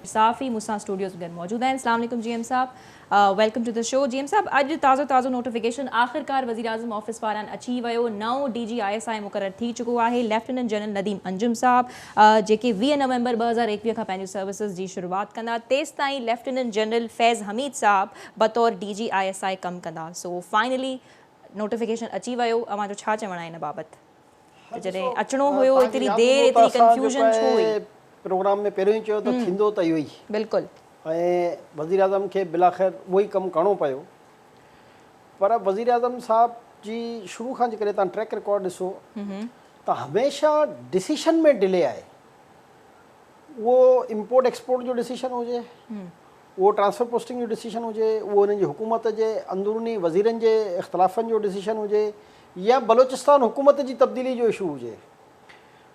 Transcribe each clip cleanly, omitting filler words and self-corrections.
صحافي مون سان اسٽوڊيوز ۾ گڏ موجود آهن. اسلام عليڪم جي ايم صاحب، welcome to the show. G M صاحب، اڄ تازو تازو نوٽيفڪيشن آخرڪار وزيراعظم آفيس پاران اچي ويو، نئون ڊي جي I S I مقرر ٿي چڪو آهي، ليفٽيننٽ جنرل نديم انجم صاحب، جيڪي 20 نومبر 2021 کان پنهنجون سروسز جي شروعات ڪندا. تيستائين ليفٽيننٽ جنرل فيض حميد صاحب بطور ڊي جي I S I ڪم ڪندا. سو فائنلي نوٽيفڪيشن اچي ويو، اوهان جو ڇا چوڻ آهي ان بابت؟ جڏهن اچڻو هيو ايتري دير، ايتري ڪنفيوزن ڇو هئي؟ پروگرام ۾ پهريون ئي چيو ته ٿيندو ته اهو ئي. بلڪل. ۽ وزيراعظم کي بالاخر اهو ئي ڪم ڪرڻو پيو. پر وزيراعظم صاحب جي شروع کان جيڪڏهن توهان ٽريڪ رڪارڊ ڏسو ته هميشه ڊسيشن ۾ ڊلي آهي. اهو امپورٽ ايڪسپورٽ جو ڊسيشن هجي، اهو ٽرانسفر پوسٽنگ جو ڊسيشن هجي، اهو هنن جي حڪومت جي اندروني وزيرن جي اختلافن جو ڊسيشن هجي يا بلوچستان حڪومت جي تبديلي جو اشو هجي.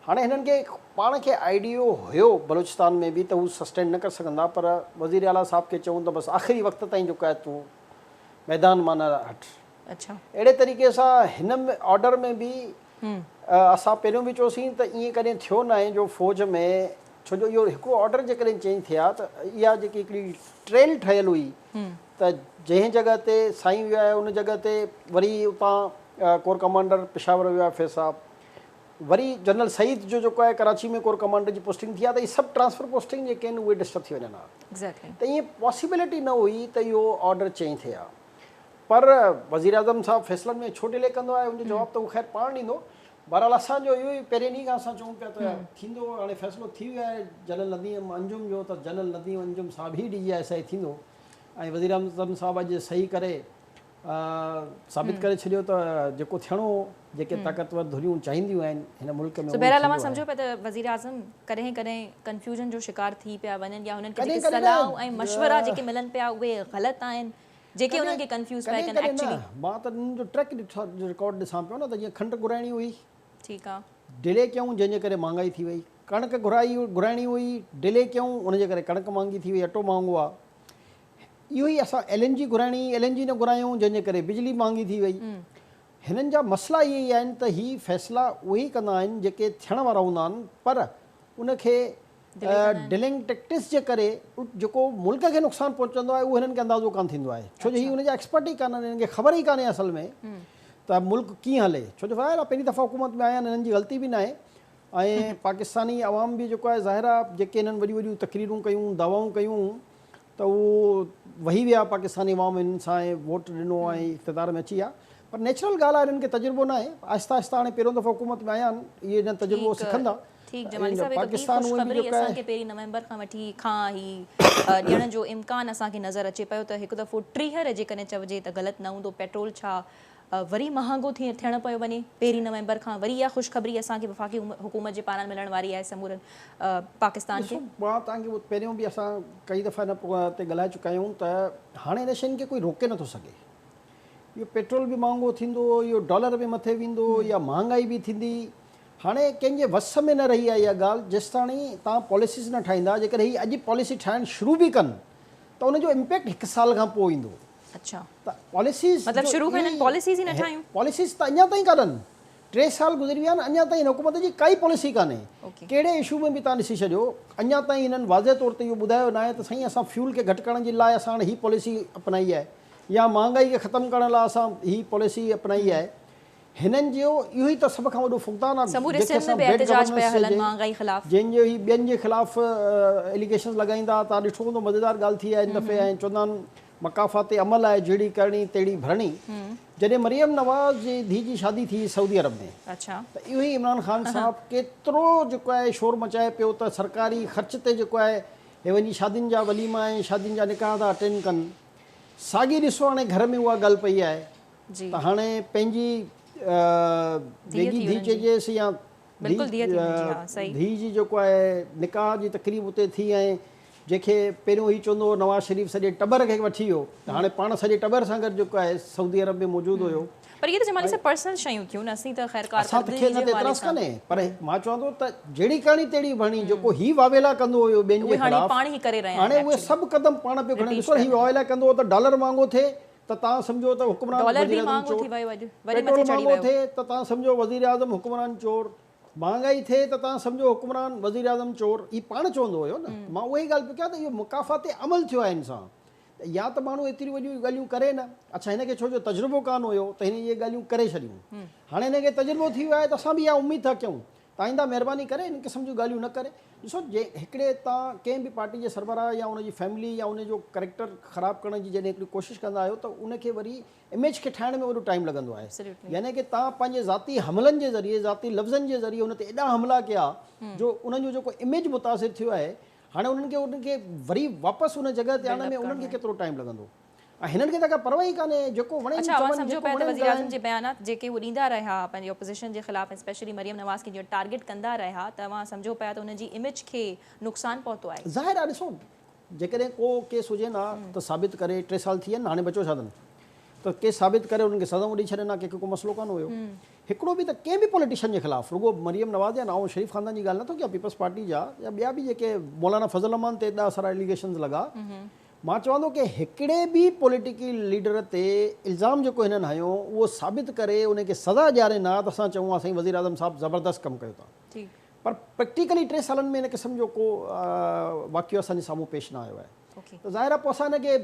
هاڻي هنن کي پاڻ کي آئيڊيو هيو بلوچستان ۾ به ته هو سسٽين نه ڪري سگهندا پر وزير اعليٰ صاحب کي چئون ته بس آخري وقت تائين جيڪو آهي تون ميدان مان نه هٽ. اهڙي طريقي سان هن آرڊر ۾ به اسان پهريون به چيوسين ته ائين ڪڏهن ٿيو ناهي جو فوج ۾ ڇو جو اهو هڪڙو آرڊر جيڪڏهن چينج ٿئي ها ته اها جيڪي هڪڙي ٽريل ٺهيل هئي ته جنهن جڳهه تي سائين ويو آهي ان جڳهه تي وري اتان ڪور ڪمانڊر پشاور ويو آهي فيض صاحب، وري جنرل سعيد جو جيڪو آهي ڪراچي ۾ ڪور ڪمانڊر جي پوسٽنگ ٿي آهي ته اهي سڀ ٽرانسفر پوسٽنگ جيڪي آهن اهي ڊسٽرب ٿي وڃن ها ته ائين پاسيبلٽي نه هئي ته اهو آرڊر چينج ٿئي ها پر وزيراعظم صاحب فيصلن ۾ ڇو ڊلي ڪندو آهي ان جو جواب ته هو خير پاڻ ڏيندو. بهرحال اسان جو اهو ئي پهرين ڏينهن کان اسان چئون پيا ته ٿيندو، هاڻي فيصلو ٿي ويو آهي جنرل نديم انجم جو ته جنرل نديم انجم صاحب ئي ڊي جي I S I ٿيندو ۽ وزيراعظم صاحب اڄ صحيح ڪري ثابت ڪري ڇڏيو ته جيڪو ٿيڻو هو، جيڪي طاقتور ڌريون چاهينديون آهن هن ملڪ ۾ سو اهو بهرحال اوهان ٿيندو آهي. سمجهو پيا ته وزيراعظم ڪڏهن ڪڏهن ڪنفيوزن جو شڪار ٿي پيا وڃن يا هنن کي ڪڏهن جيڪي ڪڏهن صلاحون ۽ مشورا نه جيڪي ملن پيا اهي غلط آهن جيڪي انهن ڪڏهن کي ڪنفيوز پيا ڪڏهن ڪن ڪڏهن ايڪچولي. نه مان ته انهن جو ٽريڪ رڪارڊ ڏسان پيو نه ته جيئن کنڊ گهرائڻي هئي ٺيڪ آ. ڊلي ڪيائون جنهن جي ڪري مهانگائي ٿي وئي، ڪڻڪ گهرائي گهرائڻي هئي ڊلي ڪيائون ان جي ڪري ڪڻڪ مهانگي ٿي وئي اٽو مهانگو آ. اهو ئي اسان ايل اين جي گهرائڻي هئي ايل اين جي نه گهرايائون جنهن جي ڪري بجلي مهانگي ٿي وئي. هنن جا مسئلا اهي ئي آهن ته هي فيصلا اهي ئي ڪندا آهن جيڪي ٿيڻ وارا هوندا آهن پر ان کي ڊلينگ ٽيڪٽس جي ڪري جيڪو ملڪ کي نقصان پهچندو آهي اهو هنن کي اندازو ڪانه ٿيندو آهي ڇو جو هي ان جا ايڪسپرٽ ئي ڪانه آهن هنن کي خبر ئي ڪانهي اصل ۾ ته ملڪ ڪيئن هلي ڇو جو ظاهر آهي پهرين دفعا حڪومت ۾ آيا آهن هنن جي غلطي به ناهي ۽ پاڪستاني عوام به جيڪو آهي ظاهر آهي جيڪي هنن وڏيون وڏيون تقريرون ڪيون دعوائون ڪيون ته اهو وهي ويا پاڪستاني عوام هنن سان ۽ ووٽ ڏنو ۽ اقتدار ۾ اچي ويا پر نيچرل ڳالهه آهي هنن کي تجربو ناهي آهستي آهستي هاڻي پهريون دفعو حڪومت ۾ آيا آهن اهي اڃا تجربو سکندا. ٺيڪ جمالي صاحب هڪ ٻي خوشخبري اسان کي پهرين نومبر کان وٺي کان هي ڏيڻ جو امڪان اسان کي نظر اچي پيو ته هڪ دفعو ٽيهر جيڪڏهن چئجي ته غلط نه هوندو پيٽرول ڇا وري مهانگو ٿيڻ پيو وڃي، پهرين نومبر کان وري اها خوشخبري اسان کي وفاقي حڪومت جي پاران ملڻ واري آهي سمورن پاڪستان کي. ڏسو مان توهان کي پهريون به اسان ڪئي دفعا ان پروگرام تي ڳالهائي چڪا آهيون ته هاڻي ان شين کي ڪوئي روڪي نٿو سگهي. اهو پيٽرول به مهانگو ٿيندو، اهو ڊالر به مٿي ويندو يا مهانگائي به ٿيندي. هاڻي ڪنهن جي وس ۾ نه رهي آهي اها ڳالهه جيستاڻي توهان پاليسيز نه ٺاهيندا. جيڪڏهن هي اڄ پاليسي ٺاهڻ شروع به ڪن ته ان جو امپيڪٽ هڪ سال کان پوء ايندو. اڇا ته پاليسيز مطلب شروع کان هنن پاليسيز ئي نه ٺاهيون. پاليسيز ته اڃا تائين ڪانهن، 3 سال گذري ويا آهن اڃا تائين هن حڪومت جي ڪائي پاليسي ڪانهي، ڪهڙي اشو ۾ به توهان ڏسي ڇڏيو اڃا تائين هنن واضح طور تي اهو ٻڌايو ناهي ته سائين اسان فيول کي گهٽ ڪرڻ جي لاء اسان هاڻي هي پاليسي اپنائي آهي يا مهانگائي کي ختم ڪرڻ لاء اسان هي پاليسي اپنائي آهي. هنن جو اهو ئي ته سڀ کان وڏو فقدان آهي سموري جنهن کي سنڌ اسان ۾ به بيڊ احتجاج پيا گورننس هلن چئجي مهانگائي خلاف. جنهن جو هي ٻين جي خلاف اليگيشنز لڳائيندا توهان ڏٺو هوندو مزيدار ڳالهه ٿي آهي هن دفعي ۽ چوندا آهن مڪافات عمل آهي جهڙي ڪرڻي تهڙي ڀرڻي جڏهن مريم نواز جي ڌي جي شادي ٿي سعودي عرب ۾ ته اهو ئي عمران خان صاحب ڪيترو جيڪو آهي شور مچائي پيو ته سرڪاري خرچ تي جيڪو آهي هي وڃي شادين جا وليما ۽ شادين جا نڪاح ٿا اٽينڊ ڪن ساڳي ڏسو هاڻي گهر ۾ اها ڳالهه پئي آهي ته هاڻي پنهنجي ويڳي ڌيء چئجيس يا ڌيء جي جيڪو آهي نڪاح جي تقريب اتي ٿي ۽ جنهن کي پهريون هي چوندو هو نواز شريف سڄي ٽٻر کي وٺي ويو ته هاڻي پاڻ سڄي ٽٻر سان گڏ جيڪو آهي سعودي عرب ۾ موجود هيو. پر اهي ته جمالي صاحب پرسنل شيون ٿيون نه اسين ته خير اسان ته ڪارڪردگي کي ان جي تي حوالي اعتراض سان. ڪانهي پر مان چوان ٿو ته جهڙي ڪرڻي تهڙي ڀرڻي جيڪو هي واويلا ڪندو هيو ٻين جي اهي هاڻي خلاف پاڻ ئي ڪري رهيا آهن هاڻي اهي ايڪچولي سڀ قدم پاڻ پيو کڻي رپيٽ ڏسو پيا هي ڪن. واويلا ڪندو هو ته ڊالر مهانگو ٿئي ته توهان سمجهو ته حڪمران ڊالر به وزيراعظم مهانگو چور ٿي ويو اڄ وري پيٽرول مٿي چڙهي مهانگو ويو. ٿئي ته توهان سمجهو وزيراعظم حڪمران چور. مهانگائي ٿئي ته توهان سمجهو حڪمران وزيراعظم چور، هي پاڻ چوندو هيو نه. مان اها ئي ڳالهه پيو ڪيان ته اهو مڪافات عمل ٿيو آهي هن سان. ته يا ته ماڻهو ايتريون وڏيون ڳالهيون ڪري نه. اڇا هن کي ڇو جو تجربو ڪانه هيو ته هن اهي ڳالهيون ڪري ڇڏيون. هاڻي هن کي تجربو ٿي ويو آهي ته اسان به اها اميد ٿا ڪيون ته آئنده مهرباني ڪري ان قسم جون ڳالهيون نه ڪري. ڏسو جي هڪڙي تان ڪنهن به پارٽي جي سربراهه يا ان جي فيملي يا ان جو ڪريڪٽر خراب ڪرڻ جي جڏهن هڪڙي ڪوشش ڪندا آهيو ته ان کي وري اميج کي ٺاهڻ ۾ وڏو ٽائيم لڳندو آهي. يعني ڪي تان پنهنجي ذاتي حملن جي ذريعي ذاتي لفظن جي ذريعي ان تي ايڏا حملا ڪيا جو انهن جو جيڪو اميج متاثر ٿيو آهي هاڻي انهن کي انهن کي وري واپس ان جڳهه تي آڻڻ ۾ انهن کي ڪيترو ٽائيم لڳندو ۽ هنن کي ته ڪا پرواهه ئي ڪانهي جيڪو وڻين اڇا اوهان چون سمجهو جيڪو پيا ته وڻين وزيراعظم ڳالهائين. جي بيانات جيڪي هو ڏيندا رهيا پنهنجي اپوزيشن جي خلاف ۽ اسپيشلي مريم نواز کي جيئن ٽارگيٽ ڪندا رهيا ته اوهان سمجهو پيا ته انهن جي اميج کي نقصان پهتو آهي. ظاهر آهي ڏسو جيڪڏهن ڪو ڪيس هجي نه ته ثابت ڪري 3 سال ٿي ويا آهن هاڻي بچو ڇا اٿن ته ڪيس ثابت ڪري انهن کي سزائون ڏئي ڇڏين ها ڪنهن کي ڪو مسئلو ڪانه هيو. هڪڙو به ته ڪنهن به پوليٽيشن جي خلاف رڳو مريم نواز يا آئون شريف خاندان جي ڳالهه نٿو ڪيان پيپلز پارٽي جا يا ٻيا به جيڪي مولانا فضل الرحمان تي ايڏا سارا اليگيشنز لڳا مان چوان ٿو ڪي هڪڙي به پوليٽيڪل ليڊر تي الزام جيڪو هنن هنيو اهو ثابت ڪري ان کي سزا ڏيارين ها ته اسان چئون ها سائين وزيراعظم صاحب زبردست ڪم ڪيو تان پر پريڪٽيڪلي 3 سالن ۾ ان قسم جو ڪو واقعو اسان جي سامهون پيش نه آيو آهي ته ظاهر آهي پوء اسان ان کي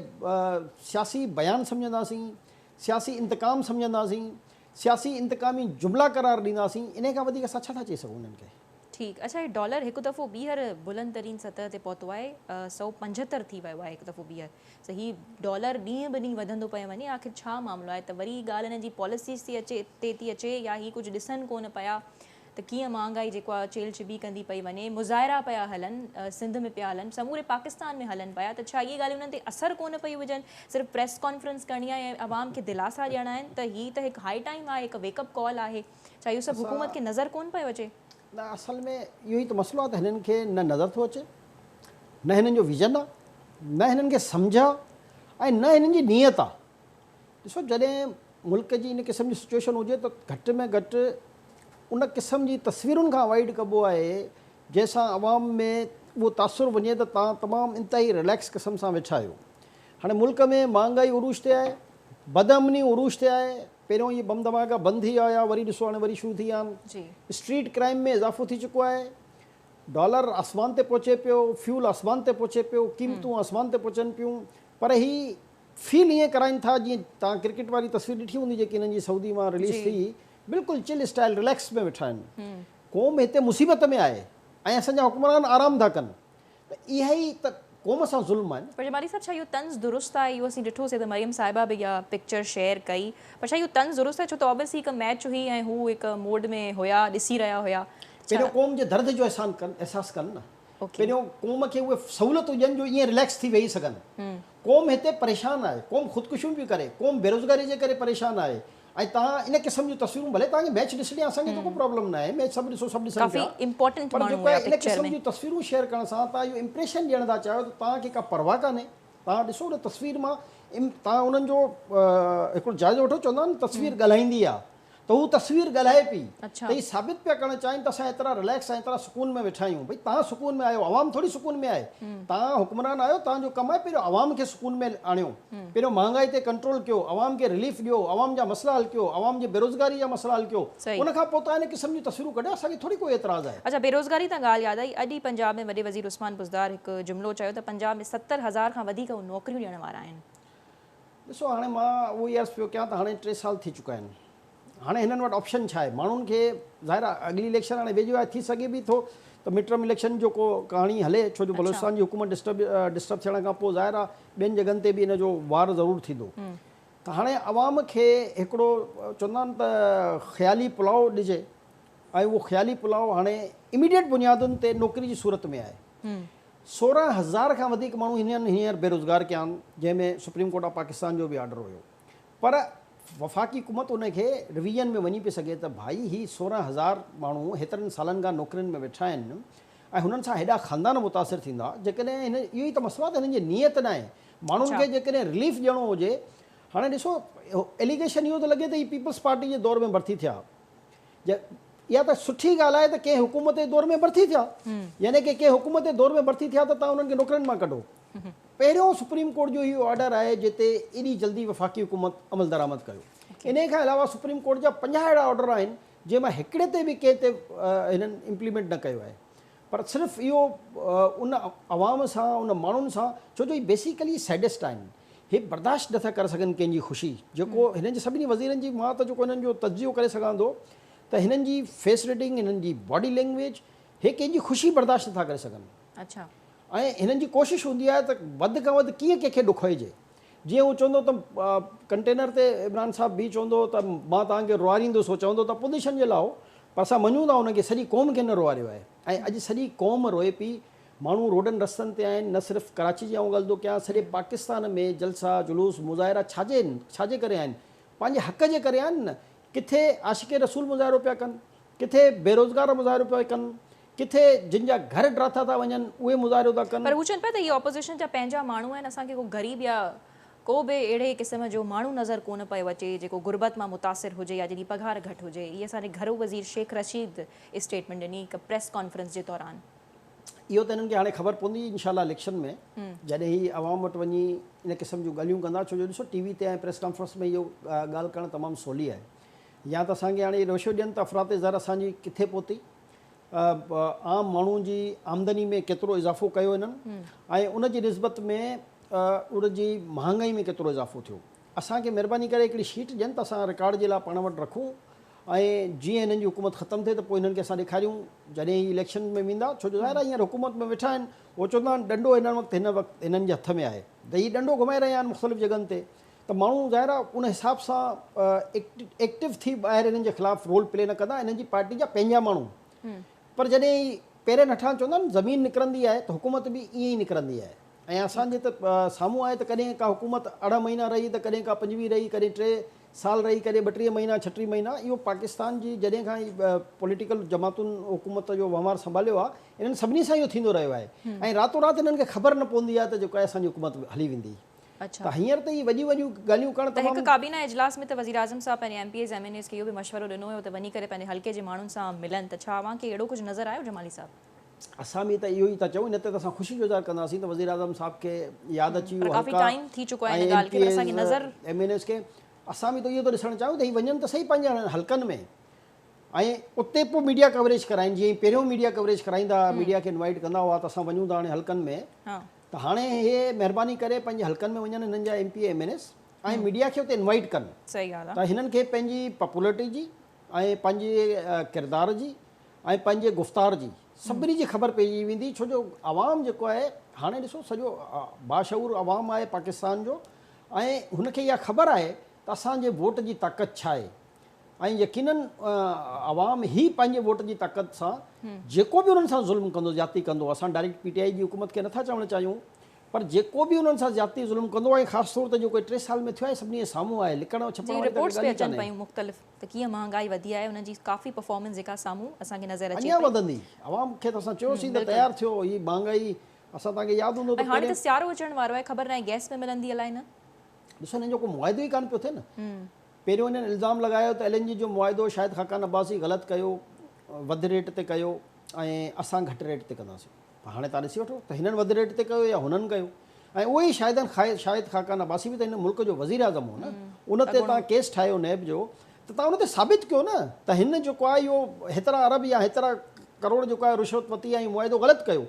سياسي بيان سمجهنداسين سياسي انتقام سمجهنداسين سياسي انتقامي جملا قرار ڏينداسين، انهي کان وڌيڪ اسان ڇا ٿا چئي سگهون انهن کي. ٺيڪ اڇا هي ڊالر هڪ دفعو ٻيهر بلند ترين سطح تي پهتو آهي 175 ٿي ويو آهي هڪ دفعو ٻيهر سو هي ڊالر ڏينهن به ڏينهن وڌندو پيو وڃي آخر ڇا معاملو آهي ته وري ڳالهه انهن جي پاليسيز ٿي اچي تي ٿي اچي يا هي ڪجهه ڏسن ڪونه پيا ته ڪيئن مهانگائي جيڪو آهي چيلهه چٻي ڪندي پئي وڃي، مظاهرا پيا هلن، سنڌ ۾ پيا هلن، سموري پاڪستان ۾ هلن پيا ته ڇا اهي ڳالهيون انهن تي اثر ڪونه پيون وجهن، صرف پريس ڪانفرنس ڪرڻي آهي ۽ عوام کي دلاسا ڏيڻا آهن ته هي ته هڪ هائي ٽائيم آهي، هڪ ويڪ اپ ڪال آهي، ڇا اهو سڀ حڪومت کي نظر ڪونه پيو اچي؟ نه اصل ۾ اهو ئي ته مسئلو آهي ته هنن کي نه نظر ٿو اچي، نه هنن جو ويزن آهي، نه هنن کي سمجهه آهي ۽ نه هنن جي نيت آهي. ڏسو جڏهن ملڪ جي ان قسم جي سچوئيشن هجي ته گهٽ ۾ گهٽ ان قسم جي تصويرن کان اوائڊ ڪبو آهي جنهن سان عوام ۾ اهو تاثر وڃي ته توهان تمام انتهائي رليڪس قسم سان ويٺا آهيو. هاڻي ملڪ ۾ مهانگائي عروج تي آهي، بدامني عروج تي آهي، پهريون اهي بم ڌماڪا بند ٿي ويا هيا وري ڏسو هاڻي وري شروع ٿي ويا آهن، اسٽريٽ ڪرائيم ۾ اضافو ٿي چڪو آهي، ڊالر آسمان تي پهچي پيو، فيول آسمان تي پهچي پيو، قيمتون آسمان تي پهچن پيون پر هي فيل ائين ڪرائين ٿا جيئن توهان ڪرڪيٽ واري تصوير ڏٺي هوندي جيڪي هنن جي سعودي مان رليز ٿي هئي بلڪل چل اسٽائل رليڪس ۾ ويٺا آهن قوم هتي مصيبت ۾ آهي ۽ اسان جا حڪمران آرام ٿا ڪن ته اها ئي ته قوم سان ظلم آهي نه. پر جمالي صاحب ڇا اهو طنز درست آهي اهو اسين ڏٺو سي ته مريم صاحبه به اها پڪچر شيئر ڪئي پر ڇا اهو طنز درست آهي ڇو ته آبويسلي هڪ ميچ هئي ۽ هو هڪ موڊ ۾ هيا ڏسي رهيا هيا ڇا پهريون قوم جي درد جو احساس ڪن نه پهريون قوم کي اهي سهولتون ڏين جو ائين رليڪس ٿي ويهي سگهن. قوم هتي پريشان آهي، قوم خودڪشيون پيون ڪري، قوم بيروزگاري جي ڪري پريشان آهي ۽ توهان ان قسم جون تصويرون ڀلي توهان کي ميچ ڏسڻي آهي اسان کي ته ڪو پرابلم ناهي ميچ سڀ ڏسو سڀ ڏسن پيا پر جيڪو آهي ان قسم جون تصويرون شيئر ڪرڻ سان توهان اهو امپريشن ڏيڻ ٿا چاهيو ته توهان کي ڪا پرواهه ڪانهي توهان ڏسو ان تصوير مان توهان انهن جو هڪڙو جائزو وٺو چوندا آهن تصوير ڳالهائيندي آهي ته هو تصوير ڳالهائي پئي ته هي ثابت پيا ڪرڻ چاهين ته اسان ايترا رليڪس ۽ ايترا سڪون ۾ ويٺا آهيون. ڀئي توهان سڪون ۾ آهيو، عوام ٿوري سڪون ۾ آهي. توهان حڪمران آهيو، توهان جو ڪم آهي پهريون عوام کي سڪون ۾ آڻيو، پهريون مهانگائي تي ڪنٽرول ڪيو، عوام کي رليف ڏيو، عوام جا مسئلا حل ڪيو، عوام جي بيروزگاري جا مسئلا حل ڪيو، ان کان پوء توهان ان قسم جون تصويرون ڪڍيو، اسان کي ٿوري ڪو اعتراض آهي. اڇا بيروزگاري تان ڳالهه ياد آئي، اڄ ئي پنجاب ۾ وڏي وزير عثمان بزدار هڪ جملو چيو ته پنجاب ۾ 70 هزار کان وڌيڪ هو نوڪريون ڏيڻ وارا آهن. ڏسو هاڻي مان اهو ئي عرض پيو ڪيان ته هاڻي 3 سال ٿي چڪا آهن هاڻي هنن وٽ آپشن ڇا آهي ماڻهن کي ظاهر آهي اڳلي اليڪشن هاڻي ويجهو آهي ٿي سگهي به ٿو ته مڊ ٽرم اليڪشن جو ڪو ڪهاڻي هلي ڇو جو بلوچستان جي حڪومت ڊسٽرب ڊسٽرب ٿيڻ کان پوء ظاهر آهي ٻين جڳهن تي به ان جو وار ضرور ٿيندو ته هاڻي عوام کي هڪڙو چوندا آهن ته خيالي پلاء ڏجي ۽ اهو خيالي پلاء هاڻي اميڊيٽ بنيادن تي نوڪري جي صورت ۾ آهي 16 هزار کان وڌيڪ ماڻهو هنن هينئر بيروزگار ڪيا آهن جنهن ۾ سپريم ڪورٽ آف پاڪستان جو به آرڊر هيو پر وفاقي حڪومت ان کي رويزن ۾ وڃي پئي سگهي ته ڀائي هي 16 هزار ماڻهو هيترن سالن کان نوڪرين ۾ ويٺا آهن ۽ هنن سان هيڏا خاندان متاثر ٿيندا جيڪڏهن هن اهو ئي ته مسئلو آهي ته هنن جي نيت ناهي ماڻهن کي جيڪڏهن رليف ڏيڻو هجي هاڻي ڏسو ايليگيشن اهو ٿو لڳي ته هي پيپلز پارٽي جي دور ۾ ڀرتي ٿيا اها ته سٺي ڳالهه آهي ته ڪنهن حڪومت جي دور ۾ ڀرتي ٿيا يعني ڪي ڪنهن حڪومت جي دور ۾ ڀرتي ٿيا ته توهان انهن کي نوڪرين مان ڪڍو. پهريون سپريم ڪورٽ جو اهو آرڊر آهي جتي ايڏي جلدي وفاقي حڪومت عملدرآمد ڪيو. انهي کان علاوه سپريم ڪورٽ جا 50 اهڙا آرڊر آهن جنهن مان هڪڙي تي به ڪنهن تي هنن امپليمينٽ نه ڪيو آهي پر صرف اهو ان عوام سان ان ماڻهن سان ڇو جو هي بيسيڪلي سيڊسٽ آهن هي برداشت نٿا ڪري سگهن ڪنهن جي خوشي جيڪو هنن جي سڀني وزيرن جي مان ته جيڪو هنن جو تجزيو ڪري سگهان ٿو ته هنن جي فيس ريڊنگ هنن جي باڊي لينگويج هي ڪنهن جي خوشي برداشت نٿا ڪري سگهن اڇا ۽ هنن جي ڪوشش هوندي آهي ته وڌ کان وڌ ڪيئن ڪنهن کي ڏکوئجي جيئن هو چوندو ته ڪنٽينر تي عمران صاحب به چوندو ته مان توهان کي روئاريندس هو چوندو ته اپوزيشن جي لاء هو پر اسان مڃون ٿا ان کي سڄي قوم کي نه روئاريو آهي ۽ اڄ سڄي قوم روئي پئي ماڻهو روڊن رستن تي آهن نه صرف ڪراچي جي آئون ڳالهه ٿو ڪيان سڄي پاڪستان ۾ جلسا جلوس مظاهرا ڇاجي ڇاجي ڪري آهن پنهنجي حق جي ڪري آهن نه ڪٿي عاشق رسول مظاهرو پيا ڪن ڪٿي بيروزگار مظاهرو پيا ڪن ڪٿي جن جا گهر ڊاٿا ٿا وڃن اهي مظاهرو ٿا ڪن. پر هو چون پيا ته اهي اپوزيشن جا پنهنجا ماڻهو آهن اسان کي ڪو غريب يا ڪو به اهڙي قسم جو ماڻهو نظر ڪونه پيو اچي جيڪو غربت مان متاثر هجي يا جنهن جي پگهار گهٽ هجي. هي اسان جي گهرو وزير شيخ رشيد اسٽيٽمينٽ ڏني هڪ پريس ڪانفرنس جي دوران. اهو ته هنن کي هاڻي خبر پوندي انشاء الله اليڪشن ۾ جڏهن هي عوام وٽ وڃي ان قسم جون ڳالهيون ڪندا ڇو جو ڏسو ٽي وي تي ۽ پريس ڪانفرنس ۾ اهو ڳالهه ڪرڻ تمام سولي آهي يا ته اسان کي هاڻي روشو ڏين ته افراط زر اسان جي ڪٿي پهتي عام ماڻهو جي آمدني ۾ ڪيترو اضافو ڪيو هنن ۽ ان جي نسبت ۾ ان جي مهانگائي ۾ ڪيترو اضافو ٿيو اسان کي مهرباني ڪري هڪڙي شيٽ ڏين ته اسان رڪارڊ جي لاء پاڻ وٽ رکون ۽ جيئن هنن جي حڪومت ختم ٿئي ته پوء هنن کي اسان ڏيکاريون جڏهن هي اليڪشن ۾ ويندا ڇو جو ظاهر آهي هينئر حڪومت ۾ ويٺا آهن هو چوندا آهن ڏنڊو هن وقت هن وقت هنن جي هٿ ۾ آهي ته هي ڏنڊو گهمائي رهيا آهن مختلف جڳهن تي ته ماڻهو ظاهر آهي ان حساب سان ايڪٽو ٿي ٻاهر انهن جي خلاف رول پلي نه ڪندا انهن جي پارٽي جا پنهنجا ماڻهو پر جڏهن پيرن هٺان چوندا آهن زمين نڪرندي آهي ته حڪومت به ائين ئي نڪرندي آهي ۽ اسان جي ته سامهون آهي ته ڪڏهن ڪا حڪومت 18 مهينا رهي ته ڪڏهن ڪا 25 رهي ڪڏهن 3 سال رهي ڪڏهن 32 مهينا 36 مهينا اهو پاڪستان جي جڏهن کان هي پوليٽيڪل جماعتن حڪومت جو وهنوار سنڀاليو آهي انهن سڀني سان اهو ٿيندو رهيو آهي ۽ راتو رات انهن کي خبر نه پوندي آهي ته جيڪو آهي اسان جي حڪومت هلي ويندي ته هينئر ته اهي وڏيون وڏيون ڳالهيون ڪرڻ ته هڪ ڪابينا اجلاس ۾ ته وزيراعظم صاحب پنهنجي M P As M N As کي اهو به مشورو ڏنو هيو ته وڃي ڪري پنهنجي حلقي جي ماڻهن سان ملن ته ڇا اوهان کي اهڙو ڪجهه نظر آيو جمالي صاحب؟ اسان به ته اهو ئي ٿا چئون ان تي ته اسان خوشي جو اظهار ڪنداسين ته وزيراعظم صاحب کي ياد اچي ويو حلقا ۽ M P As M N As کي اسان به ته اهو ٿو ڏسڻ چاهيون ته هي وڃن ته سهي پنهنجي حلقن ۾ ۽ اتي پوء ميڊيا ڪوريج ڪرائين جيئن پهريون ميڊيا ڪوريج ڪرائيندا هئا ميڊيا کي انوائيٽ ڪندا هئا ته اسان وڃون ٿا هاڻي حلقن ۾ ته هاڻي اهي مهرباني ڪري پنهنجي حلقن ۾ وڃن هنن جا M P A M N As ۽ media کي اتي انوائيٽ ڪن ته هنن کي پنهنجي پاپولرٽي جي ۽ پنهنجي ڪردار جي ۽ پنهنجي گفتار جي سڀني جي خبر پئجي ويندي ڇو جو عوام جيڪو آهي هاڻي ڏسو سڄو باشعور عوام آهي پاڪستان جو ۽ هن کي اها خبر آهي ته اسان جي ووٽ جي طاقت ڇا آهي ۽ يقينن عوام هي پنهنجي ووٽ جي طاقت سان جيڪو به انهن سان ظلم ڪندو زيادتي ڪندو اسان ڊائريڪٽ پي ٽي آء جي حڪومت کي نٿا چوڻ چاهيون پر جيڪو به انهن سان زيادتي ظلم ڪندو ۽ خاص طور تي جيڪو 3 سال ۾ ٿيو آهي سڀني جي سامهون آهي لڪڻ ڇپڻ واري ته ڳالهه ئي ڪانهي. پيون مختلف ته ڪيئن مهانگائي وڌي آهي انهن جي ڪافي پرفارمنس جيڪا سامهون اسان کي نظر اچي اڃا وڌندي عوام کي ته اسان چيوسين ته تيار ٿيو هي مهانگائي اسان توهان کي ياد هوندو ته هاڻي ته سيارو اچڻ وارو آهي خبر ناهي گئس به ملندي الائي نه. ڏسو هنن جو ڪو معاهدو ئي ڪانه پيو ٿئي نه. پهريون هنن الزام لڳايو ته ايل اين جي جو معاهدو شاهد خاقان عباسي غلط ڪيو، وڌ ريٽ تي ڪيو ۽ اسان گهٽ ريٽ تي ڪنداسين. پر هاڻي توهان ڏسي وٺو ته هنن وڌ ريٽ تي ڪيو يا هنن ڪيو ۽ اهو ئي شاهدن شاهد خاقان عباسي به ته هن ملڪ جو وزيراعظم هو نه، ان تي توهان ڪيس ٺاهيو نيب جو ته توهان ان تي ثابت ڪيو نه ته هن جيڪو آهي اهو هيترا ارب يا هيترا ڪروڙ جيڪو آهي رشوت ورتي ۽ معاهدو غلط ڪيو.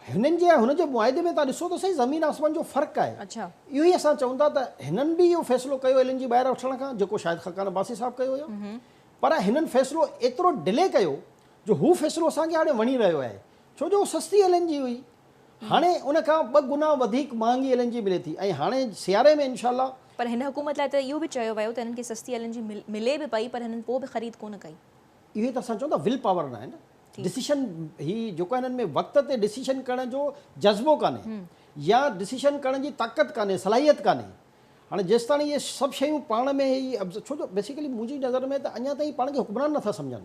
هنن جي ۽ هن جي معاهدي ۾ توهان ڏسو ته سهي زمين آسمان جو فرق آهي. اهو ئي اسان چئون ٿا ته هنن به اهو فيصلو ڪيو ايل اين جي ٻاهر وٺڻ کان جيڪو شاهد خاقان عباسي صاحب ڪيو هيو پر هنن فيصلو ايترو ڊلي ڪيو جو هو فيصلو اسان کي هاڻي وڻي رهيو آهي ڇو جو سستي ايل اين جي هئي هاڻي ان کان ٻه گنا وڌيڪ مهانگي ايل اين جي ملي ٿي ۽ هاڻي سياري ۾ انشاء الله. پر هن حڪومت لاء ته اهو به چيو ويو ته هنن کي سستي ايل اين جي ملي به پئي پر هنن پوء به خريد ڪونه ڪئي. اهو ئي ته اسان چئون ٿا will power ناهي نه. ڊسيشن هي جيڪو هنن ۾ وقت تي ڊسيشن ڪرڻ جو جذبو ڪانهي يا ڊسيشن ڪرڻ جي طاقت ڪانهي صلاحيت ڪانهي هاڻي جيستاڻي اهي سڀ شيون پاڻ ۾ هي ڇو جو بيسيڪلي منهنجي نظر ۾ ته اڃا تائين پاڻ کي حڪمران نٿا سمجهن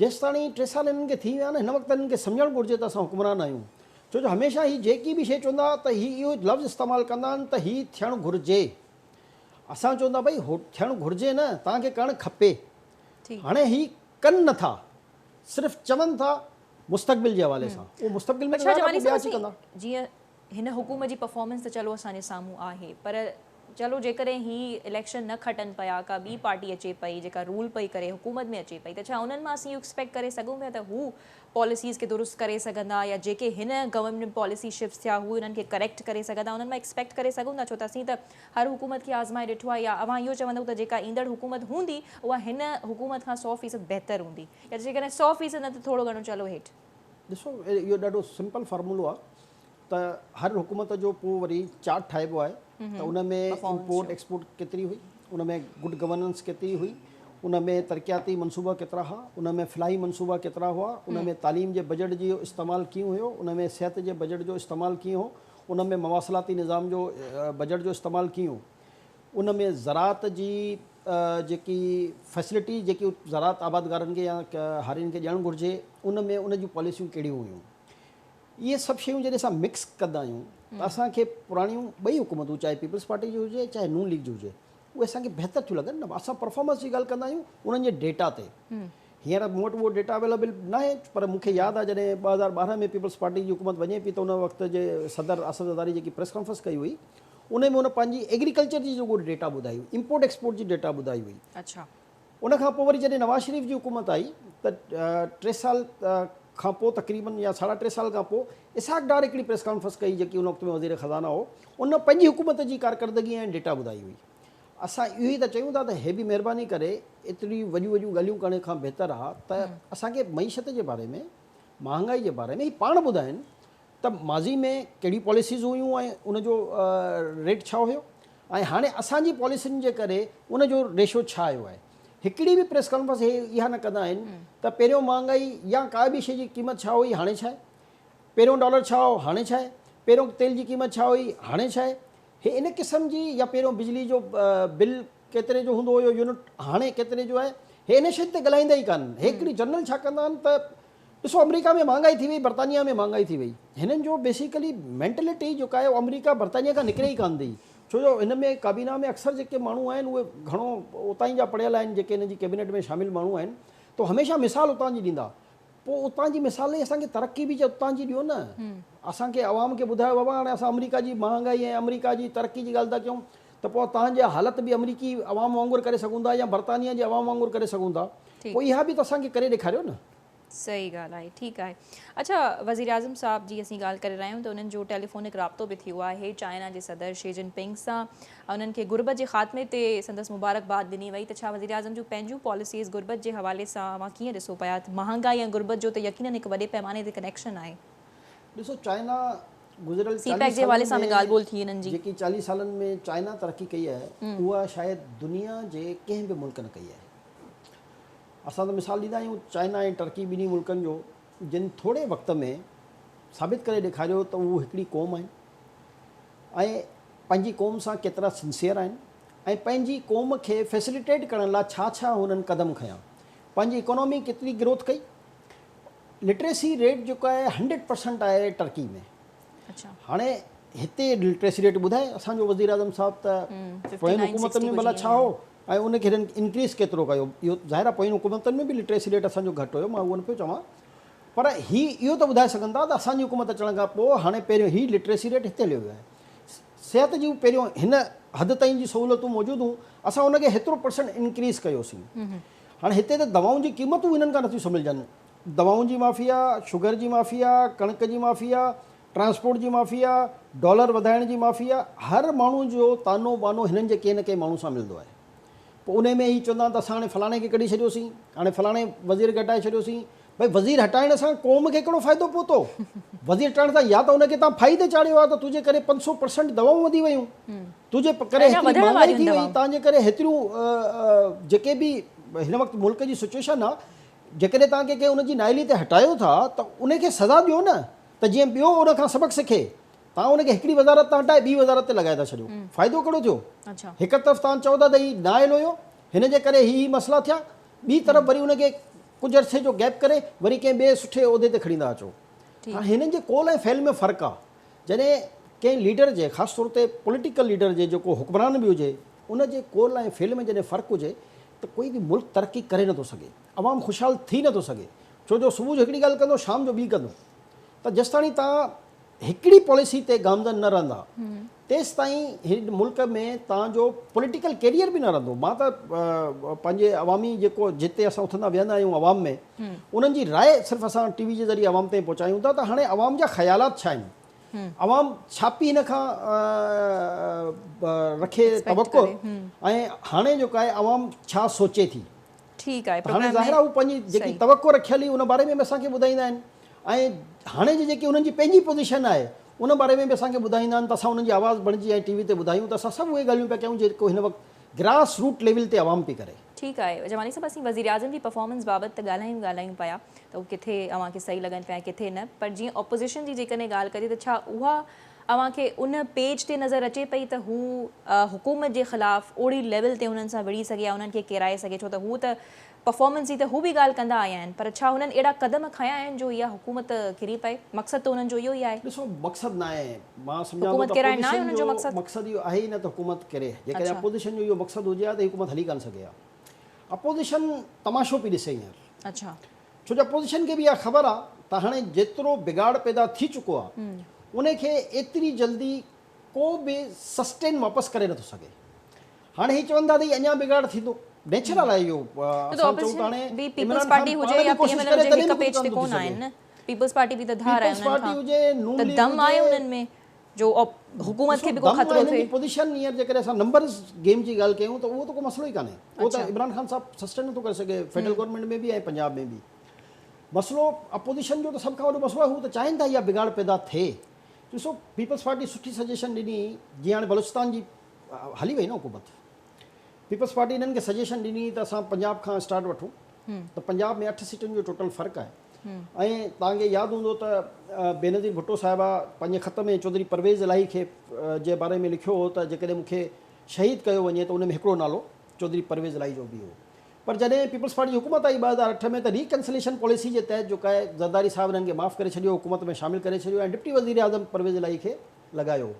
جيستاڻي 3 سال هنن کي ٿي ويا آهن هن وقت هنن کي سمجهڻ گهرجي ته اسان حڪمران آهيون ڇو جو هميشه هي جيڪي به شي چوندا ته هي اهو لفظ استعمال ڪندا آهن ته هي ٿيڻ گهرجي اسان چوندا ڀئي ٿيڻ گهرجي نه توهان کي ڪرڻ کپي هاڻي هي ڪن نٿا صرف چون ٿا مستقبل جي حوالي سان اهو مستقبل ۾ ته ظاهر آهي پوء ٻيا اچي ڪندا. جيئن هن حڪومت جي پرفارمنس ته چلو اسان جي سامهون آهي پر چلو جيڪڏهن هي اليڪشن نه کٽن پيا ڪا ٻي پارٽي اچي پئي جيڪا رول پئي ڪري حڪومت ۾ اچي پئي ته ڇا انهن مان اسين اهو ايڪسپيڪٽ ڪري سگهون پيا ته هو پاليسيز کي درست ڪري سگهندا يا جيڪي هن گورنمينٽ ۾ پاليسي شفٽس ٿيا هو انهن کي ڪريڪٽ ڪري سگهندا انهن مان ايڪسپيڪٽ ڪري سگهون ٿا ڇو ته اسين ته هر حڪومت کي آزمائي ڏٺو آهي يا اوهان اهو چوندو ته جيڪا ايندڙ حڪومت هوندي اها هن حڪومت کان 100% بهتر هوندي يا جيڪڏهن 100% نه ته ٿورو گهڻو چلو هيٺ. ڏسو اهو ڏاڍو سمپل فارمولو آهي ته هر حڪومت جو پوء وري چارٽ ٺاهبو آهي ته ان ۾ امپورٽ ايڪسپورٽ ڪيتري هئي، ان ۾ گڊ گورننس ڪيتري هئي، ان ۾ ترقياتي منصوبا ڪيترا هئا، ان ۾ فلاحي منصوبا ڪيترا هئا، ان ۾ تعليم جي بجيٽ جو استعمال ڪيئن هيو، ان ۾ صحت جي بجيٽ جو استعمال ڪيئن هو، ان ۾ مواصلاتي نظام جو بجيٽ جو استعمال ڪيئن هو، ان ۾ زراعت جي جيڪي فيسلٽي جيڪي زراعت آبادگارن کي يا هارين کي ڏيڻ گهرجي ان ۾ ان جون پاليسيون ڪهڙيون هيون. اهي سڀ شيون جڏهن اسان مڪس ڪندا آهيون ته اسان کي پراڻيون ٻئي حڪومتون چاهي پيپلز پارٽي جي هجي چاهي نون ليگ جي هجي اهي اسان کي بهتر ٿيون لڳن نه اسان پرفارمنس جي ڳالهه ڪندا آهيون انهن جي ڊيٽا تي هينئر مون وٽ اهو ڊيٽا اويليبل ناهي پر مون کي ياد آهي جڏهن 2012 ۾ پيپلز پارٽي جي حڪومت وڃي پئي ته ان وقت جي صدر آصف زرداري جيڪي پريس ڪانفرنس ڪئي هئي ان ۾ ان پنهنجي ايگريڪلچر جي جيڪو ڊيٽا ٻڌائي هئي امپورٽ ايڪسپورٽ جي ڊيٽا ٻڌائي هئي. اڇا. ان کان پوء وري جڏهن نواز شريف جي حڪومت آئي ته ٽي سال کان پوء تقريبن يا ساڍا ٽي سال کان پوء اسحاق ڊار هڪڙي پريس ڪانفرنس ڪئي جيڪي ان وقت ۾ وزير خزانه هو ان پنهنجي حڪومت جي ڪارڪردگي ۽ ڊيٽا ٻڌائي هئي. اسان اهو ئي ته چيون ٿا ته هي به مهرباني ڪري ايتري وڏيون وڏيون ڳالهيون ڪرڻ کان بهتر آ ته اسان کي معيشت جي باري ۾ مهانگائي جي باري ۾ هي پاڻ ٻڌائين ته ماضي ۾ ڪهڙيون پاليسيز هيون ۽ ان جو ريٽ ڇا هيو ۽ هاڻي اسان جي پاليسين جي ڪري ان جو ريشو ڇا آيو آهي. هڪڙي به پريس ڪانفرنس هي اها نه ڪندا آهن ته پهريون مهانگائي يا ڪا به شيء جي قيمت ڇا هئي هاڻي ڇا آهي، پهريون ڊالر ڇا هو هاڻي ڇا آهي، پهريون تيل جي قيمت ڇا هئي هاڻي ڇا آهي، هي ان قسم جي يا پهريون بجلي جو بل ڪيتري جو هوندو هيو يونٽ هاڻي ڪيتري جو آهي، هي ان شين تي ڳالهائيندا ئي ڪانهن. هي هڪڙي جنرل ڇا ڪندا آهن ته ڏسو آمريڪا ۾ مهانگائي ٿي وئي برطانيا ۾ مهانگائي ٿي وئي هنن جو بيسيڪلي مينٽلٽي جيڪا آهي آمريڪا برطانيا کان نڪري ئي ڪانه ٿي ڇو جو هن ۾ ڪابينا ۾ اڪثر جيڪي ماڻهو آهن اهي گهڻو اتان جا پڙهيل آهن جيڪي هن جي ڪيبنيٽ ۾ شامل ماڻهو آهن ته هميشه مثال اتان جي ڏيندا پوء اتان جي مثال ڏئي اسان کي ترقي به اتان جي ڏيو نه اسان کي عوام کي ٻڌايو بابا هاڻي اسان آمريڪا جي مهانگائي ۽ آمريڪا جي ترقي جي ڳالهه ٿا ڪيون ته پوء توهان جي حالت به آمريڪي عوام وانگر ڪري سگهون ٿا يا برطانيا جي عوام وانگر ڪري سگهون ٿا پوء اها به ته اسان کي ڪري ڏيکاريو نه. صحيح ڳالهه آهي ٺيڪ آهي اڇا وزيراعظم صاحب جي اسين ڳالهه ڪري رهيا آهيون ته انهن جو ٽيليفونڪ رابطو به ٿيو آهي چائنا جي صدر شي جن پنگ سان انهن کي غربت جي خاتمي تي سندس مبارڪباد ڏني وئي ته ڇا وزيراعظم جون پنهنجون پاليسيز غربت جي حوالي سان اوهان ڪيئن ڏسو پيا مهانگائي ۽ غربت جو ته يقينن هڪ وڏي پئماني تي ڪنيڪشن آهي. ڏسو چائنا گذريل سي پيڪ جي حوالي سان به ڳالهه ٻولهه ٿي انهن جي. جيڪي 40 سالن ۾ چائنا ترقي ڪئي آهي اها شايد دنيا جي ڪنهن به ملڪ نه ڪئي آهي. اسان ته مثال ڏيندا آهيون چائنا ۽ ٽرڪي ٻنهي ملڪن جو جن ٿوري وقت ۾ ثابت ڪري ڏيکاريو ته هو هڪڙي قوم آهن ۽ پنهنجي قوم سان ڪيترا سنسيئر آهن ۽ پنهنجي قوم کي فيسليٽيٽ ڪرڻ لاء ڇا ڇا هنن قدم کنيا پنهنجي اڪانومي ڪيتري گروٿ ڪئي لٽريسي ريٽ جيڪو آهي هنڊريڊ پرسنٽ آهي ٽرڪي ۾ هاڻي هتي لٽريسي ريٽ ٻڌائي اسان جو وزير اعظم صاحب ته پوين حڪومتن ۾ ڀلا ڇا هو ۽ ان کي هنن انڪريز ڪيترو ڪيو اهو ظاهر آهي پوين حڪومتن ۾ به لٽريسي ريٽ اسان جو گهٽ هيو مان اهو نه پيو چوان پر هي اهو ته ٻڌائي سگهن ٿا ته اسان جي حڪومت اچڻ کان پوء هاڻي پهريون هي لٽريسي ريٽ هتي هليو ويو آهي صحت جون پهريون هن حد تائين جي سهولتون موجود هيون اسان ان کي هيترو پرسنٽ انڪريز ڪيوسين هاڻي هتي ته دوائن جي قيمتون هنن کان نٿيون سنڀلجن دوائن جي مافيا شگر جي مافيا ڪڻڪ جي مافيا ٽرانسپورٽ جي مافيا، ڊالر وڌائڻ جي مافيا، هر ماڻهو جو طعنو بانو هنن جي ڪنهن نه ڪنهن ماڻهو سان ملندو آهي. پوء انهي ۾ هي چوندا آهن ته اسان هاڻي فلاڻي کي ڪڍي ڇڏيوسين، هاڻي فلاڻي وزير کي هٽائي ڇڏيوسين. ڀئي وزير هٽائڻ سان قوم کي ڪهڙو فائدو پهتو؟ وزير هٽائڻ سان يا ته ان کي توهان ڦاهي تي چاڙهيو آهي ته تنهنجي ڪري 500 پرسنٽ دوائون وڌي ويون، تنهنجي ڪري هيتري مهانگائي ٿي وئي، توهان جي ڪري هيتريون جيڪي به هن وقت ملڪ جي سچوئيشن آهي، جيڪڏهن توهان کي ڪنهن ان جي نااهلي تي هٽايو ٿا ته ان کي سزا ڏيو نه. ته جيئن ٻيو ان کان سبق سکي. توهان ان کي هڪڙي وزارت تان هٽائي ٻي وزارت تي لڳائي ٿا ڇڏيو. فائدو ڪهڙو ٿيو؟ هڪ طرف توهان چئو ٿا ته هي نااهل هيو، هن جي ڪري هي هي مسئلا ٿيا، ٻي طرف وري ان کي ڪجهه عرصي جو گيپ ڪري وري ڪنهن ٻئي سٺي عهدي تي کڻي ٿا اچو. هاڻي هنن جي قول ۽ فعل ۾ فرق آهي. جڏهن ڪنهن ليڊر جي خاص طور تي پوليٽيڪل ليڊر جي جيڪو حڪمران به هجي ان جي قول ۽ فعل ۾ جڏهن فرق هجي ته ڪوئي به ملڪ ترقي ڪري نٿو سگهي، عوام خوشحال ٿي نٿو سگهي. ڇو جو صبح جو هڪڙي ڳالهه ڪندو شام جو ٻي ڪندو ته جيستاڻي توهان هڪڙي پاليسي تي گامزن نه رهندا تيستائين هن ملڪ ۾ توهان جو پوليٽيڪل ڪيريئر به نه رهندو. مان ته پنهنجي عوامي جيڪو جتي اسان اٿندا ويهندا آهيون عوام ۾ انهن جي راء صرف اسان ٽي وي جي ذريعي عوام تائين پهچايون ٿا ته هاڻي عوام جا خيالات ڇا آهن، عوام ڇا پي هن کان رکي توقع ۽ هاڻي جيڪو آهي عوام ڇا سوچي ٿي. ٺيڪ آهي هاڻي ظاهر آهي هو پنهنجي جيڪي توقع رکيل هئي ان باري ۾ به اسان کي ٻڌائيندا آهن ۽ هاڻي جي جيڪي انهن جي پنهنجي پوزيشن آهي ان باري ۾ به اسان کي ٻڌائيندا آهن ته اسان انهن جي آواز بڻجي ۽ ٽي وي تي ٻڌايون ته اسان سڀ اهي ڳالهيون پيا ڪيون جيڪو هن وقت گراس روٽ ليول تي عوام پئي ڪري. ٺيڪ آهي جمالي صاحب اسين وزيراعظم جي پرفارمنس بابت ته ڳالهايون ڳالهايون پيا ته هو ڪٿي اوهان کي صحيح لڳن پيا ۽ ڪٿي نه پر جيئن اپوزيشن جي جيڪڏهن ڳالهه ڪجي ته ڇا اها اوهان کي ان پيج تي نظر اچي پئي ته هو حڪومت جي خلاف اوڙي ليول تي انهن سان وڙهي سگهي يا انهن کي ڪيرائي سگهي ڇو ته هو ته پرفارمنس جي ته هو به ڳالهه ڪندا آيا آهن پر ڇا هنن اهڙا قدم کنيا آهن جو اها حڪومت ڪري پئي مقصد ته انهن جو اهو ئي آهي. ڏسو مقصد نه آهي مان سمجهان ٿو ته اپوزيشن جو مقصد اهو آهي ئي نه ته حڪومت ڪري جيڪڏهن اپوزيشن جو اهو مقصد هجي ها ته حڪومت هلي ڪانه سگهي ها اپوزيشن تماشو پئي ڏسي هينئر اڇا ڇو جو اپوزيشن کي به اها خبر آ ته هاڻي جيترو بگاڙ پيدا ٿي چڪو آ ان کي ايتري جلدي ڪو به سسٽين واپس ڪري نٿو سگهي. هاڻي هي چون ٿا ته هي اڃا بگاڙ ٿيندو. نيچرل آهي اهو. اسان چئون ته هاڻي عمران خان پاڻ به ڪوشش ڪري تڏهن به ڪجهه ڪانه ٿو ٿي سگهي. پيپلز پارٽي به ته ڌار آهي انهن کان ته دم آهي انهن ۾ جو حڪومت کي به ڪو خطرو ٿئي. پوزيشن هينئر جيڪڏهن اسان نمبرز گيم جي ڳالهه ڪيون ته اهو ته ڪو مسئلو ئي ڪانهي. اهو ته عمران خان صاحب سسٽين نٿو ڪري سگهي فيڊرل گورنمينٽ ۾ به ۽ پنجاب ۾ به. مسئلو اپوزيشن جو ته سڀ کان وڏو مسئلو آهي هو ته چاهين ٿا اها بگاڙ پيدا ٿئي. ڏسو پيپلز پارٽي سٺي سجيشن ڏني جيئن هاڻي بلوچستان جي هلي وئي نه حڪومت. پيپلز پارٽي انهن کي سجيشن ڏني ته اسان پنجاب کان اسٽارٽ وٺون ته پنجاب ۾ 8 سيٽن جو ٽوٽل فرق آهي. ۽ توهان کي ياد هوندو ته بينظير ڀٽو صاحبه پنهنجي خط ۾ چوڌري پرويز الاهي کي جي باري ۾ لکيو هو ته جيڪڏهن مون کي شهيد ڪيو وڃي ته ان ۾ هڪڙو نالو چوڌري پرويز الاهي جو به هو پر جڏهن پيپلز پارٽي جي حڪومت آئي 2008 ۾ ته ريڪنسليشن پاليسي جي تحت جيڪا آهي زرداري صاحب انهن کي معاف ڪري ڇڏيو حڪومت ۾ شامل ڪري ڇڏيو ۽ ڊپٽي وزيراعظم پرويز الاهي کي لڳايو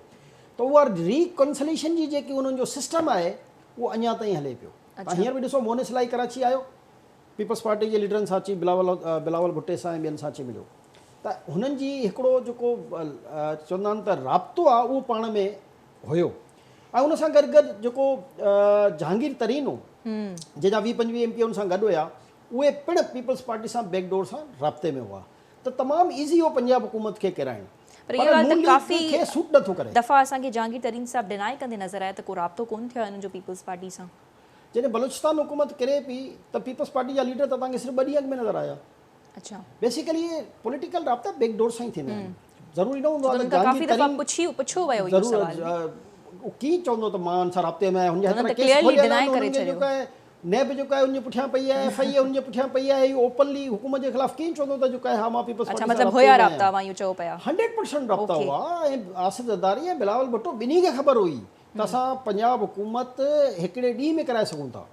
ته اها ريڪنسليشن جي جيڪي انهن جو سسٽم آهي اهو اڃا تائين هلي پيو. توهان هينئر به ڏسو مونس الاهي ڪراچي آيو پيپلز پارٽي جي ليڊرن سان اچي بلاول بلاول ڀٽي سان ۽ ٻين سان اچي مليو ته هنن جي هڪڙو جيڪو چوندا آهن ته رابطو آهي اهو پاڻ ۾ هيو ۽ ان سان گڏ گڏ جيڪو جهانگير ترين هو جنهن جا 20 25 ايم پي ان سان گڏ هيا اهي پڻ پيپلز پارٽي سان بيڪ ڊور سان رابطي ۾ هئا ته تمام ايزي هو پنجاب حڪومت کي ڪيرائڻ پر اها ڳالهه ته ڪافي کي سوٽ نٿو ڪري. دفعا اسان کي جهانگير ترين صاحب ڊنائي ڪندي نظر آيا ته ڪو رابطو ڪونه ٿيو آهي انهن جو پيپلز پارٽي سان. جڏهن بلوچستان حڪومت ڪري پئي ته پيپلز پارٽي جا ليڊر ته توهان کي صرف ٻه ڏينهن اڳ ۾ نظر آيا. اڇا. بيسيڪلي اهي پوليٽيڪل رابطا بيڪ ڊور سان ئي ٿيندا آهن. ضروري نه هوندو آهي ته جهانگير ترين ڪافي دفعا پڇي پڇيو ويو اهو سوال. ضرور ڪيئن چوندو ته مان ان سان رابطي ۾ آهيان هن جا هيترا ڪيس کوليل آهن انهن کي جيڪو آهي نيب جيڪو آهي ان جي پٺيان پئي آهي ايف I اي ان جي پٺيان پئي آهي اهو اوپنلي حڪومت جي خلاف ڪيئن چوندو ته جيڪو آهي ها مان پيپلز پارٽي سان رابطي ۾ آهيان. اڇا مطلب هيا رابطا اوهان اهو چئو پيا. 100% رابطا هئا ۽ آصف زرداري ۽ بلاول ڀٽو ٻنهي کي خبر هئي ته اسان پنجاب حڪومت هڪڙي ڏينهن ۾ ڪرائي سگهون ٿا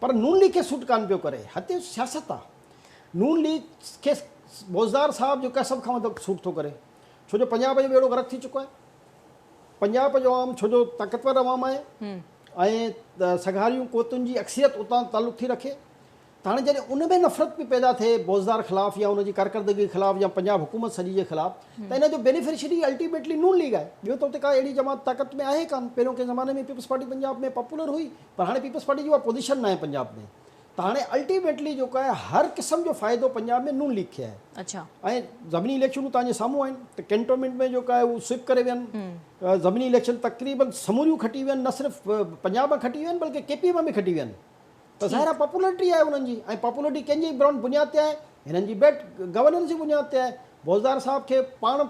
پر نون ليگ کي سوٽ ڪانه پيو ڪري هتي سياست آ نون ليگ کي بوزدار صاحب جيڪو آهي سڀ کان وڌيڪ سوٽ ٿو ڪري ڇو جو پنجاب جو ٻيڙو غرق ٿي چڪو آهي پنجاب جو عوام ڇو جو طاقتور عوام آهي ۽ سگهاريون قوتن جي اڪثريت اتان تعلق ٿي رکي ته هاڻي جڏهن ان ۾ نفرت پئي پيدا ٿئي بوزدار خلاف يا ان جي ڪارڪردگي خلاف يا پنجاب حڪومت سڄي جي خلاف ته ان جو بينيفشري الٽيميٽلي نون ليگ آهي ٻيو ته اتي ڪا اهڙي جماعت طاقت ۾ آهي ڪانه پهريون ڪنهن زماني ۾ پيپلز پارٽي پنجاب ۾ پاپولر هئي پر هاڻي پيپلز پارٽي جي اها پوزيشن ناهي پنجاب ۾ ته هاڻي الٽيميٽلي جيڪو آهي هر قسم جو فائدو پنجاب ۾ نون ليگ کي آهي اڇا ۽ ضمني اليڪشنون توهان جي سامهون آهن ته ڪينٽونمينٽ ۾ جيڪو آهي هو سوئپ ڪري ويا آهن ضمني اليڪشن تقريبن سموريون کٽي ويا آهن نه صرف پنجاب مان کٽي ويا آهن بلڪه ڪي پي مان به کٽي ويا آهن ته ظاهر آهي پاپولرٽي آهي انهن جي ۽ پاپولرٽي ڪنهن جي برائون بنياد تي آهي هنن جي بيڊ گورننس جي بنياد تي آهي بوزدار صاحب کي پاڻ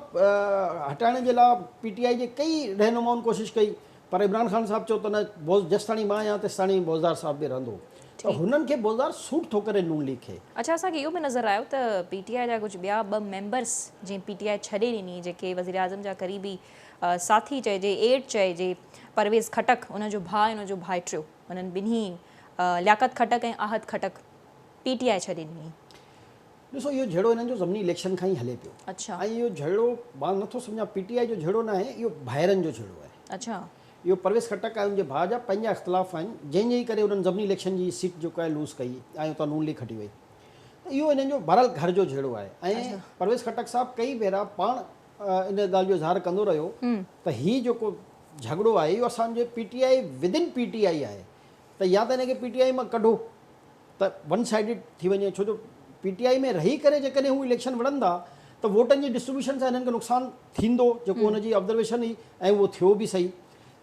هٽائڻ جي لاء پي ٽي آء جي ڪئي رهنمائن ڪوشش ڪئي پر عمران خان صاحب چيو ته نه بوز جيستاڻي مان آهيان تيستاڻي بوزدار صاحب به رهندو ته هنن کي بوزدار سوٽ ٿو ڪري نون ليگ کي. اڇا اسان کي اهو به نظر آيو ته پي ٽي آء جا ڪجهه ٻيا ٻه ميمبرس جنهن پي ٽي آء ڇڏي ڏني جيڪي وزيراعظم جا قريبي ساٿي چئجي ايڊ چئجي پرويز خٽڪ ان جو ڀاء ۽ ان جو ڀائٽيو انهن ٻنهي لياقت خٽڪ ۽ احد خٽڪ پي ٽي آء ڇڏي ڏني. ڏسو اهو جهيڙو هنن جو ضمني اليڪشن کان ئي هلي پيو اڇا. ۽ اهو جهيڙو مان نٿو سمجهان پي ٽي آء جو جهيڙو ناهي اهو ڀائرن جو جهيڙو آهي. اڇا. اهو پرويز خٽڪ ۽ ان جي ڀاء جا پنهنجا اختلاف آهن جنهن جي ڪري انهن ضمني اليڪشن جي سيٽ جيڪا آهي لوز ڪئي ۽ اتان نون ليگ کٽي وئي ته اهو هنن جو بهرحال گهر جو جهيڙو آهي ۽ پرويز خٽڪ صاحب ڪئي ڀيرا پاڻ ان ڳالهه جو اظهار ڪندو رهيو ته هي جيڪو جهڳڙو آهي اهو اسان جي P T I within P T I آهي ته يا ته هن کي پي ٽي آء مان ڪڍو ته ون سائيڊڊ ٿي وڃي ڇو جو پي ٽي آء ۾ رهي ڪري جيڪڏهن هو اليڪشن وڙهندا ته ووٽن جي ڊسٽريبيوشن سان هنن کي نقصان ٿيندو جيڪو هن جي آبزرويشن هئي ۽ اهو ٿيو به صحيح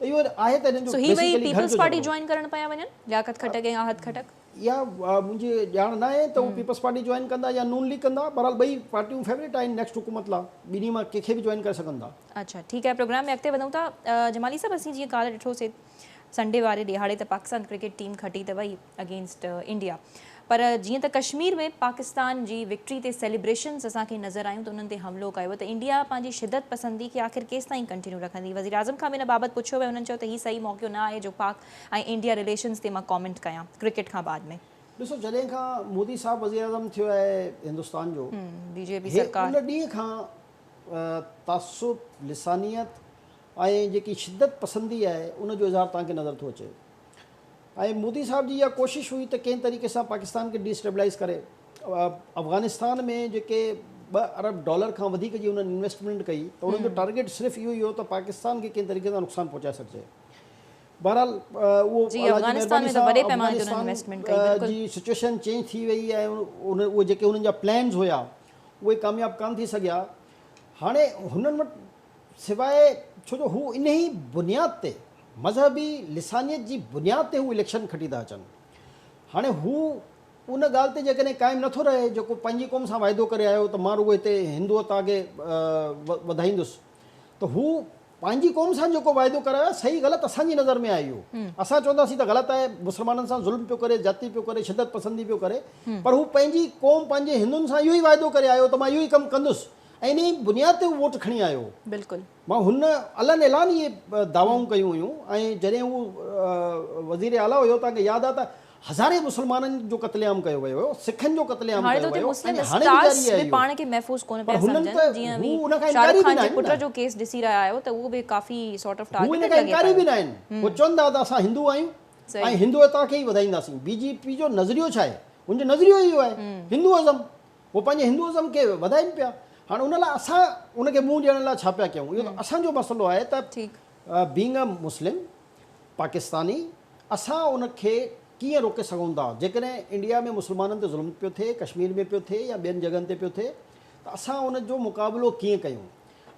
ته اهو آهي ته هنن جو سو هي ٻئي بيسيڪلي گهر پيپلز جو پارٽي جهڳڙو. جوائن ڪرڻ پيا وڃن لياقت خٽڪ ۽ احد خٽڪ. اها منهنجي ڄاڻ ناهي ته هو پيپلز پارٽي جوائن ڪندا يا نون ليگ ڪندا بهرحال ٻئي پارٽيون فيورٽ آهن نيڪسٽ حڪومت لا ٻنهي مان ڪنهن کي به جوائن ڪري سگهن ٿا. اڇا ٺيڪ آهي پروگرام ۾ اڳتي وڌون ٿا جمالي صاحب اسين جيئن ڪالهه ڏٺو سي سنڊي واري ڏهاڙي ته پاڪستان ڪرڪيٽ ٽيم کٽي ته وئي اگينسٽ انڊيا پر جيئن ته ڪشمير ۾ پاڪستان جي وڪٽري تي سيليبريشنز اسان کي نظر آيون ته انهن تي حملو ڪيو ويو ته انڊيا پنهنجي شدت پسندي کي آخر ڪيستائين ڪنٽينيو رکندي وزيراعظم کان به ان بابت پڇيو ويو انهن چيو ته هي صحيح موقعو نه آهي جو پاڪ ۽ انڊيا رليشنز تي مان ڪامينٽ ڪيان ڪرڪيٽ کان بعد ۾. ڏسو جڏهن کان مودي صاحب وزيراعظم ٿيو آهي هندستان جو بي جي پي هي سرڪار. ان ڏينهن کان تعصب لسانيت ۽ جيڪي شدت پسندي آهي ان جو اظهار توهان کي نظر ٿو اچي ۽ مودي صاحب جي اها ڪوشش هئي ته ڪنهن طريقي سان پاڪستان کي ڊي اسٽيبلائز ڪري افغانستان ۾ جيڪي ٻه ارب ڊالر کان وڌيڪ جي انهن انويسٽمينٽ ڪئي ته انهن جو ٽارگيٽ صرف اهو ئي هو ته پاڪستان کي ڪنهن طريقي سان نقصان پهچائي سگهجي بهرحال اهو جي الله جي افغانستان مهرباني ۾ ته سان وڏي پيماني تي انهن افغانستان انويسٽمينٽ ڪئي بلڪل جي سچويشن چينج ٿي وئي ۽ اهي جيڪي انهن جا پلانز هيا اهي ڪامياب ڪانه ٿي سگهيا هاڻي هنن وٽ سواء ڇو جو هو انهي بنياد تي مذهبي لسانيت جي بنياد تي هو اليڪشن کٽي ٿا اچن. هاڻي هو ان ڳالهه تي جيڪڏهن قائم نٿو رهي جيڪو پنهنجي قوم سان واعدو ڪري آيو ته مان رڳو هتي هندوتا کي وڌائيندس ته هو پنهنجي قوم سان جيڪو واعدو ڪري آيو صحيح غلط اسان جي نظر ۾ آهي اهو اسان چونداسين ته غلط آهي مسلمانن سان ظلم پيو ڪري زيادتي پيو ڪري شدت پسندي پيو ڪري پر هو پنهنجي قوم پنهنجي هندن سان اهو ئي واعدو ڪري آيو ته مان اهو ئي ڪم ڪندس ۽ انهيء بنياد تي هو ووٽ کڻي آيو هو. بلڪل. مان هن علن اعلان اهي دعوائون ڪيون هيون ۽ جڏهن هو وزير اعليٰ هيو توهان کي ياد آهي ته هزارين مسلمانن جو قتل عام ڪيو ويو هيو، سکن جو قتل عام هاڻي ته ڪيو اتي ويو مسلم ۽ هاڻي به اسٽارس جاري آهي به اهو. پاڻ کي محفوظ ڪونه پر پيا هنن سمجهن ته جيئن هو اوهين ان کان شاهه رخ انڪاري به خان جي ناهن پٽ نه. جو ڪيس ڏسي رهيا آهيو ته اهو به ڪافي سارٽ آف هو ان ٽارگيٽيڊ کان لڳي انڪاري پيو. به ناهن. هو چون ٿا ته اسان هندو آهيون ۽ صحيح. هندوتا کي ئي وڌائينداسين. بي جي پي جو نظريو ڇا آهي؟ هن جو نظريو ئي اهو آهي هندو ازم. هو پنهنجي هندوازم کي وڌائين پيا. هاڻ ان لاء اسان ان کي منهن ڏيڻ لاء ڇا پيا ڪيون؟ اهو ته اسان جو مسئلو آهي ته بينگ ا مسلم پاڪستاني اسان ان کي ڪيئن روڪي سگهون ٿا؟ جيڪڏهن انڊيا ۾ مسلمانن تي ظلم پيو ٿئي، ڪشمير ۾ پيو ٿئي يا ٻين جڳهن تي پيو ٿئي ته اسان ان جو مقابلو ڪيئن ڪيون؟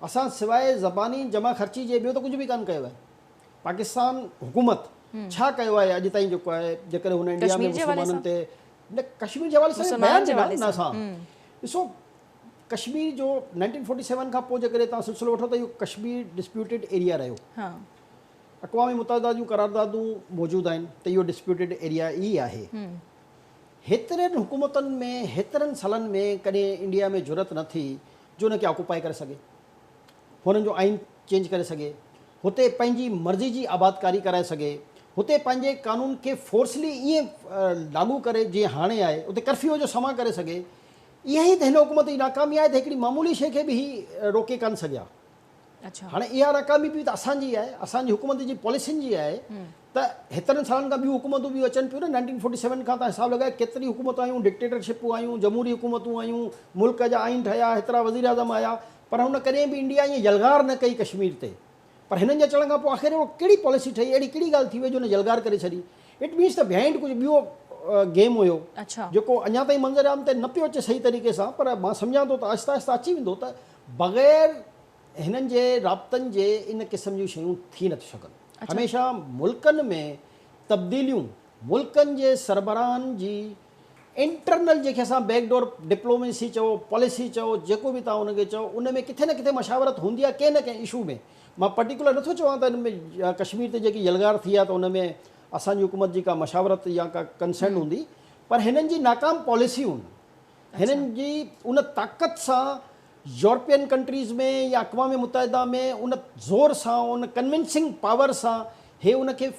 اسان سواء زباني جمع خرچي جي ٻيو ته ڪجهه به ڪانه ڪيو آهي. پاڪستان حڪومت ڇا ڪيو آهي اڄ تائين جيڪو آهي جيڪڏهن هن انڊيا ۾ مسلمانن تي نه ڪشمير جي حوالي سان بيان ڏنا نه اسان ڏسو ڪشمير جو 1947 کان پوء جيڪڏهن توهان سلسلو وٺو ته اهو ڪشمير ڊسپيوٽيڊ ايريا رهيو اقوام متحده جون قراردادون موجود آهن ته اهو ڊسپيوٽيڊ ايريا ئي آهي هيترين حڪومتن ۾ هيترن سالن ۾ ڪڏهن انڊيا ۾ جرئت نه ٿي جو ان کي آڪوپائي ڪري سگهي هنن جو آئين چينج ڪري سگهي، هتي پنهنجي مرضي جي آبادڪاري ڪرائي سگهي، هتي پنهنجي قانون کي فورسلي ائين لاڳو ڪري جيئن هاڻي آهي، اتي ڪرفيو جو سما ڪري سگهي. اها ئي ته هن حڪومت جي ناڪامي آهي ته هڪڙي معمولي شيء کي به هي روڪي ڪانه سگهيا. هاڻي اها ناڪامي به ته اسان جي آهي، اسان جي حڪومت جي پاليسين جي آهي ته هيترن سالن کان ٻيون حڪومتون به اچن پيون نه، نائنٽين فورٽي سيون کان تان حساب لڳايو ڪيتري حڪومتون آيون، ڊڪٽيٽرشپون آيون، جمهوري حڪومتون آيون، ملڪ جا آئين ٺهيا، هيترا وزيراعظم آيا، پر هن ڪڏهن به انڊيا ائين يلغار نه ڪئي ڪشمير تي. پر هنن جي اچڻ کان پوء آخر اهڙو ڪهڙي پاليسي ٺهي، اهڙي ڪهڙي ڳالهه ٿي وئي جو هن يلغار ڪري ڇڏي. It means ته بيهائنڊ ڪجهه ٻيو گيم هيو، جيڪو اڃا تائين منظر عام تي نه پيو اچي صحيح طريقي سان، پر مان سمجهان ٿو ته آهستي آهستي اچي ويندو ته بغير هنن جي رابطن جي ان قسم جون شيون ٿي نٿيون سگهن. هميشه ملڪن ۾ تبديليون ملڪن جي سربراهن جي انٽرنل جنهن کي اسان بيڪ ڊور ڊپلوميسي چئو، پاليسي چئو، جيڪو به توهان ان کي چئو ان ۾ ڪٿي نه ڪٿي مشاورت هوندي آهي ڪنهن نه ڪنهن اشو ۾. مان پرٽيڪولر نٿو چوان ته ان ۾ ڪشمير تي جيڪي يلغار ٿي آهي ته ان ۾ اسان جي حڪومت جي ڪا مشاورت يا ڪا ڪنسرن هوندي پر هنن جي ناڪام پاليسيون هنن جي ان طاقت سان يورپين ڪنٽريز ۾ يا اقوام متحده ۾ ان زور سان ان ڪنوينسنگ پاور سان هي ان کي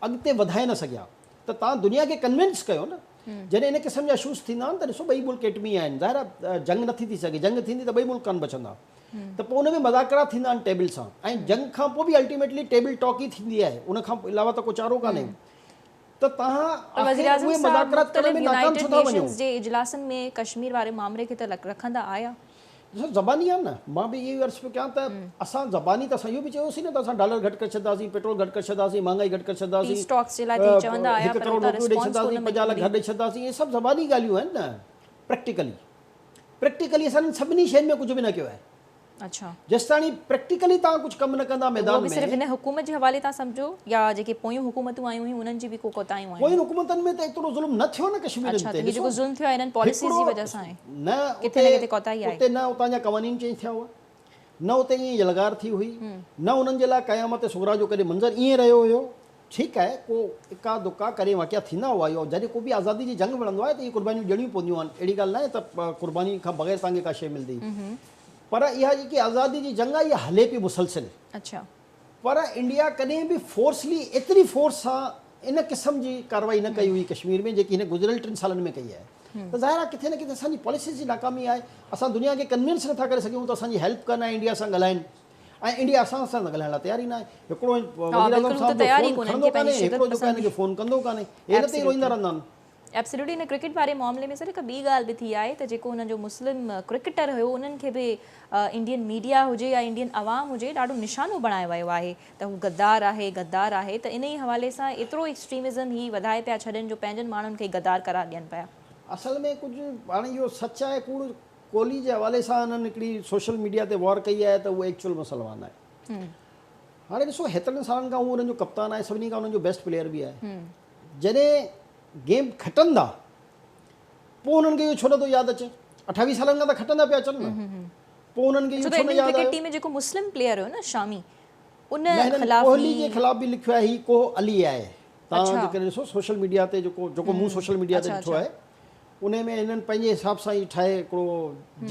اڳتي وڌائي نه سگهيا ته توهان دنيا کي ڪنوينس ڪيو نه جڏهن ان قسم جا اشوز ٿيندا آهن ته ڏسو ٻئي ملڪ ايٽمي آهن ظاهر آهي جنگ نٿي ٿي سگهي جنگ ٿيندي ته ٻئي ملڪ ڪانه بچندا ته پوء ان ۾ مذاڪرات ٿيندا آهن ٽيبل سان ۽ جنگ کان پوء به الٽيميٽلي ٽيبل ٽاڪ ئي ٿيندي آهي ان کان علاوه ته ڪو چارو ڪانهي ته توهان پر آخر وزيراعظم اهي صاحب مذاڪرات ڪرڻ مختلف ۾ ناڪام يونائيٽيڊ ڇو ٿا وڃو؟ نيشنز جي اجلاسن ۾ ڪشمير واري مامري کي ته رکندا آيا. ڏسو زباني آهي نه مان به اهو ئي عرض پيو ڪيان ته اسان زباني ته اسان اهو به چيوسين نه ته اسان ڊالر گهٽ ڪري ڇڏنداسين پيٽرول گهٽ ڪري ڇڏنداسين مهانگائي گهٽ ڪري ڇڏنداسين پيس ٽاڪس جي لاء ته هي چوندا آيا هڪ پر ڪروڙ اتان نوڪريون ڏئي رسپانس ڪو ڇڏنداسين نه 50 لک ملي. گهر ڏئي ڇڏنداسين اهي سڀ زباني ڳالهيون آهن نه پريڪٽيڪلي پريڪٽيڪلي اسان انهن سڀني شين ۾ ڪجهه به نه ڪيو آهي. اڇا. جيستاڻي پريڪٽيڪلي توهان ڪجهه ڪم نه ڪندا ته اهو ميدان به ۾. صرف هن حڪومت جي حوالي تان سمجهو يا جيڪي پويون حڪومتون آيون هيون انهن جي به ڪو ڪوتاهيون آهن؟ پوين حڪومتن ۾ ته ايترو ظلم نه ٿيو نه ڪشميرين اڇا تي ته هي ڏسو جيڪو ظلم ٿيو آهي انهن پاليسيز هڪڙو جي وجه سان آهي نه ڪٿي اتي نه ڪٿي ڪوتاهي آهي. اتي نه اتان جا قوانين چينج ٿيا هئا نه اتي ائين يلغار ٿي هئي نه انهن جي لاء قيامت صغريٰ جو ڪڏهن منظر ائين رهيو هيو ٺيڪ آهي ڪو اڪا دڪا ڪڏهن واقعا ٿيندا هئا اهو جڏهن ڪو به آزادي جي جنگ وڙهندو آهي ته اهي قربانيون ڏيڻيون پونديون آهن اهڙي ڳالهه ناهي ته قرباني کان بغير توهان کي ڪا شيء ملندي پر اها جيڪي آزادي جي جنگ آهي اها هلي پئي مسلسل. اڇا. پر انڊيا ڪڏهن به فورسلي ايتري فورس سان ان قسم جي ڪارروائي نه ڪئي هئي ڪشمير ۾ جيڪي هن گذريل ٽن سالن ۾ ڪئي آهي ته ظاهر آهي ڪٿي نه ڪٿي اسان جي پاليسيز جي ناڪامي آهي اسان دنيا کي ڪنوينس نٿا ڪري سگهيون ته اسان جي هيلپ ڪن ۽ انڊيا سان ڳالهائين ۽ انڊيا اسان سان ڳالهائڻ لاء تيار ئي ناهي هڪڙو وزيراعظم بلڪل صاحب ته تيار ئي جو فون ڪونهن کڻندو ڪي پنهنجي ڪانهي شدت هڪڙو جيڪو آهي پسند هن کي فون ڪندو ڪانهي هي هن تي ئي روئيندا رهندا آهن. ايبسلوٽلي ان ڪرڪيٽ واري معاملي ۾ سر هڪ ٻي ڳالهه به ٿي آهي ته جيڪو انهن جو مسلم ڪرڪيٽر هيو انهن کي به انڊين ميڊيا هجي يا انڊين عوام هجي ڏاڍو نشانو بڻايو ويو آهي ته هو غدار آهي غدار آهي ته انهي حوالي سان ايترو ايڪسٽريمزم هي وڌائي پيا ڇڏين جو پنهنجن ماڻهن کي ئي غدار قرار ڏين پيا. اصل ۾ ڪجهه هاڻي اهو سچ آهي ڪوڙ ڪوهلي جي حوالي سان انهن هڪڙي سوشل ميڊيا تي وار ڪئي آهي ته هو ايڪچوئل مسلمان آهي هاڻي ڏسو هيترن سالن کان هو انهن جو ڪپتان آهي سڀني کان انهن جو بيسٽ پليئر به آهي جڏهن گيم کٽندا پوء انهن کي اهو ڇو نٿو ياد اچي؟ 28 سالن کان ته کٽندا پيا اچن نه پوء انهن کي اهو ڇو ڇو نه انڊين ياد ڪرڪيٽ آيو؟ ٽيم ۾ جيڪو مسلم پليئر هيو نه شامي ان نه هنن خلاف ڪوهلي هي جي خلاف به لکيو آهي هي ڪوه علي آهي توهان اڇا جيڪڏهن ڏسو سوشل ميڊيا تي جيڪو جيڪو مون سوشل ميڊيا تي اڇا ڏٺو اڇا آهي انهي ۾ هنن پنهنجي حساب سان ئي ٺاهي هڪڙو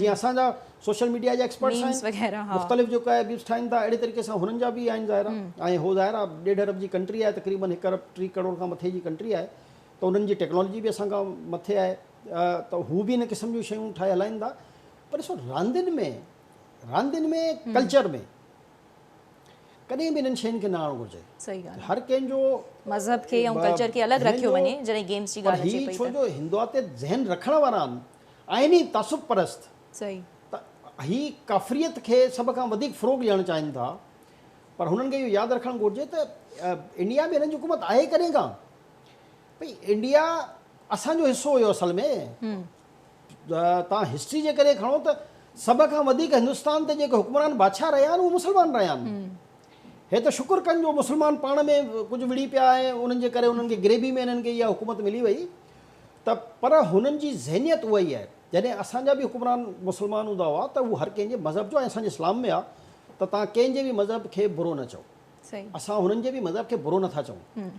جيئن اسان جا سوشل ميڊيا جا ايڪسپرٽس ميمز آهن وغيره ها مختلف جيڪو آهي ميمز ٺاهين ٿا اهڙي طريقي سان هنن جا به آهن ظاهر آهي ۽ هو ظاهر آهي ڏيڍ ارب جي ڪنٽري آهي تقريبن هڪ ارب 3 ڪروڙ کان مٿي جي ڪنٽري آهي ته انهن جي ٽيڪنالاجي به اسان کان مٿي آهي ته هو به ان قسم جون شيون ٺاهي هلائين ٿا پر ڏسو راندين ۾ راندين ۾ ڪلچر ۾ ڪڏهن به انهن شين کي نه آڻڻ گهرجي. صحيح ڳالهه آهي. هر ڪنهن جو مذهب کي ۽ ڪلچر کي الڳ هنن رکيو جو وڃي جڏهن گيمز جي پر ڳالهه هي اچي پئي ڇو ته. جو هندواتيت ذهن رکڻ وارا آهن آهن ئي تعصب پرست صحيح. ته هي ڪافريت کي سڀ کان وڌيڪ فروغ ڏيڻ چاهين ٿا پر هنن کي اهو ياد رکڻ گهرجي ته انڊيا ۾ هنن جي حڪومت آهي ڪڏهن کان ڀئي انڊيا اسان جو حصو هيو اصل ۾ توهان هسٽري جيڪڏهن کڻو ته سڀ کان وڌيڪ هندستان تي جيڪي حڪمران بادشاهه رهيا آهن اهي مسلمان رهيا آهن. هي ته شڪر ڪن جو مسلمان پاڻ ۾ ڪجهه وڙهي پيا ۽ انهن جي ڪري انهن کي گريبي ۾ انهن کي اها حڪومت ملي وئي ته پر هنن جي ذهنيت اها ئي آهي. جڏهن اسان جا به حڪمران مسلمان هوندا هئا ته هو هر ڪنهن جي مذهب جو ۽ اسان جي اسلام ۾ آهي ته توهان ڪنهن جي به مذهب کي برو نه چئو. اسان هنن جي به مذهب کي برو نٿا چئون.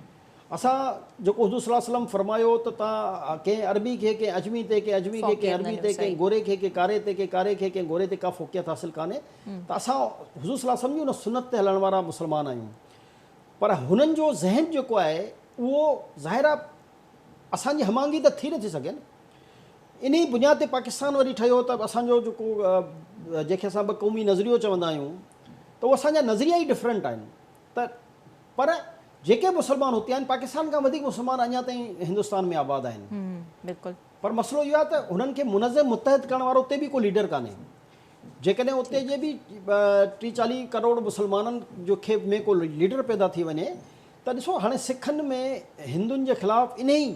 اسان جيڪو حضور صلي الله عليه وسلم فرمايو ته توهان ڪنهن عربي کي ڪنهن عجمي تي ڪنهن عجمي کي ڪنهن عربي تي ڪنهن گوري کي ڪنهن ڪاري تي ڪنهن ڪاري کي ڪنهن گوري تي ڪا فوقيت حاصل ڪانهي ته اسان حضور صلي الله عليه وسلم جي ان سنت تي هلڻ وارا مسلمان آهيون پر هنن جو ذهن جيڪو آهي اهو ظاهر آهي اسان جي هماهنگي ته ٿي نٿي سگهي نه انهي بنياد تي پاڪستان وري ٺهيو ته اسان جو جيڪو جنهن کي اسان ٻه قومي نظريو چوندا آهيون ته اهو اسان جا نظريا ئي ڊفرنٽ آهن ته پر جيڪي مسلمان هتي آهن پاڪستان کان وڌيڪ مسلمان اڃا تائين هندستان ۾ آباد آهن. بلڪل. پر مسئلو اهو آهي ته هنن کي منظم متحد ڪرڻ وارو اتي به ڪو ليڊر ڪانهي. جيڪڏهن اتي جي به 30 40 ڪروڙ مسلمانن جو کي ۾ ڪو ليڊر پيدا ٿي وڃي ته ڏسو هاڻي سکن ۾ هندن جي خلاف انهي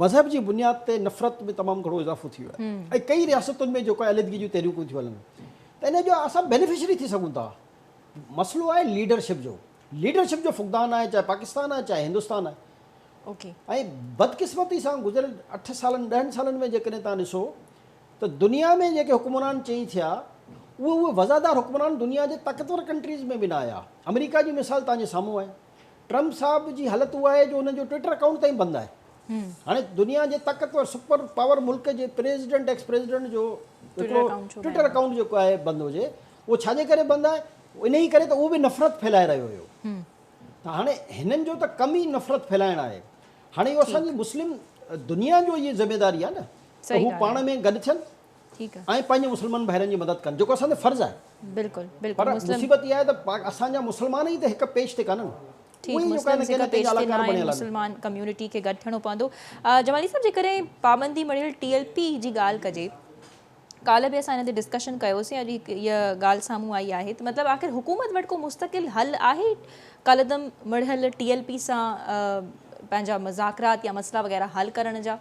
مذهب جي بنياد تي نفرت ۾ تمام گهڻو اضافو ٿي ويو آهي ۽ ڪئي رياستن ۾ جيڪو آهي عليحدگي جون تحريڪون ٿيون هلن ته ان جو اسان بينيفشري ٿي سگهون ٿا. مسئلو آهي ليڊرشپ جو. ليڊرشپ جو فقدان آهي چاهي پاڪستان آهي چاهي هندستان آهي. اوڪي. ۽ بدقسمتي سان گذريل 8 سالن 10 سالن ۾ جيڪڏهن توهان ڏسو ته دنيا ۾ جيڪي حڪمران چئي ٿيا اهي اهي وضعدار حڪمران دنيا جي طاقتور ڪنٽريز ۾ به نه آيا. آمريڪا جي مثال توهان جي سامهون آهي. ٽرمپ صاحب جي حالت اها آهي جو ان جو ٽوئٽر اڪائونٽ تائين بند آهي. هاڻي دنيا جي طاقتور سپر پاور ملڪ جي پريزيڊنٽ ايڪس پريزيڊنٽ جو هڪڙو ٽوئٽر اڪائونٽ جيڪو آهي بند هجي اهو ڇا جي ڪري بند آهي؟ انهيء ڪري ته اهو به نفرت ڦهلائي رهيو هيو. ته هاڻي هنن جو ته ڪم ئي نفرت ڦهلائڻ آهي. هاڻي اهو اسان جي مسلم دنيا جو اهي ذميداري آهي نه ته هو پاڻ ۾ گڏ ٿين ۽ پنهنجي مسلمان ڀائرن جي مدد ڪن جيڪو اسان تي فرض آهي. پر مصيبت اها آهي ته اسان جا مسلمان ئي ته هڪ پيج تي ڪانهن. ٺيڪ مسلم هڪ پيج تي نه آهن مسلمان ڪميونٽي کي گڏ ٿيڻو پوندو. جمالي صاحب جيڪڏهن پابندي مڙهيل ٽي ايل پي جي ڳالهه ڪجي ڪالهه به اسان ان تي ڊسڪشن ڪيوسين اڄ هڪ اها ڳالهه سامهون آئي آهي ته مطلب آخر حڪومت وٽ ڪو مستقل حل آهي ڪالعدم مڙهيل ٽي ايل پي سان پنهنجا مذاڪرات يا مسئلا وغيره حل ڪرڻ جا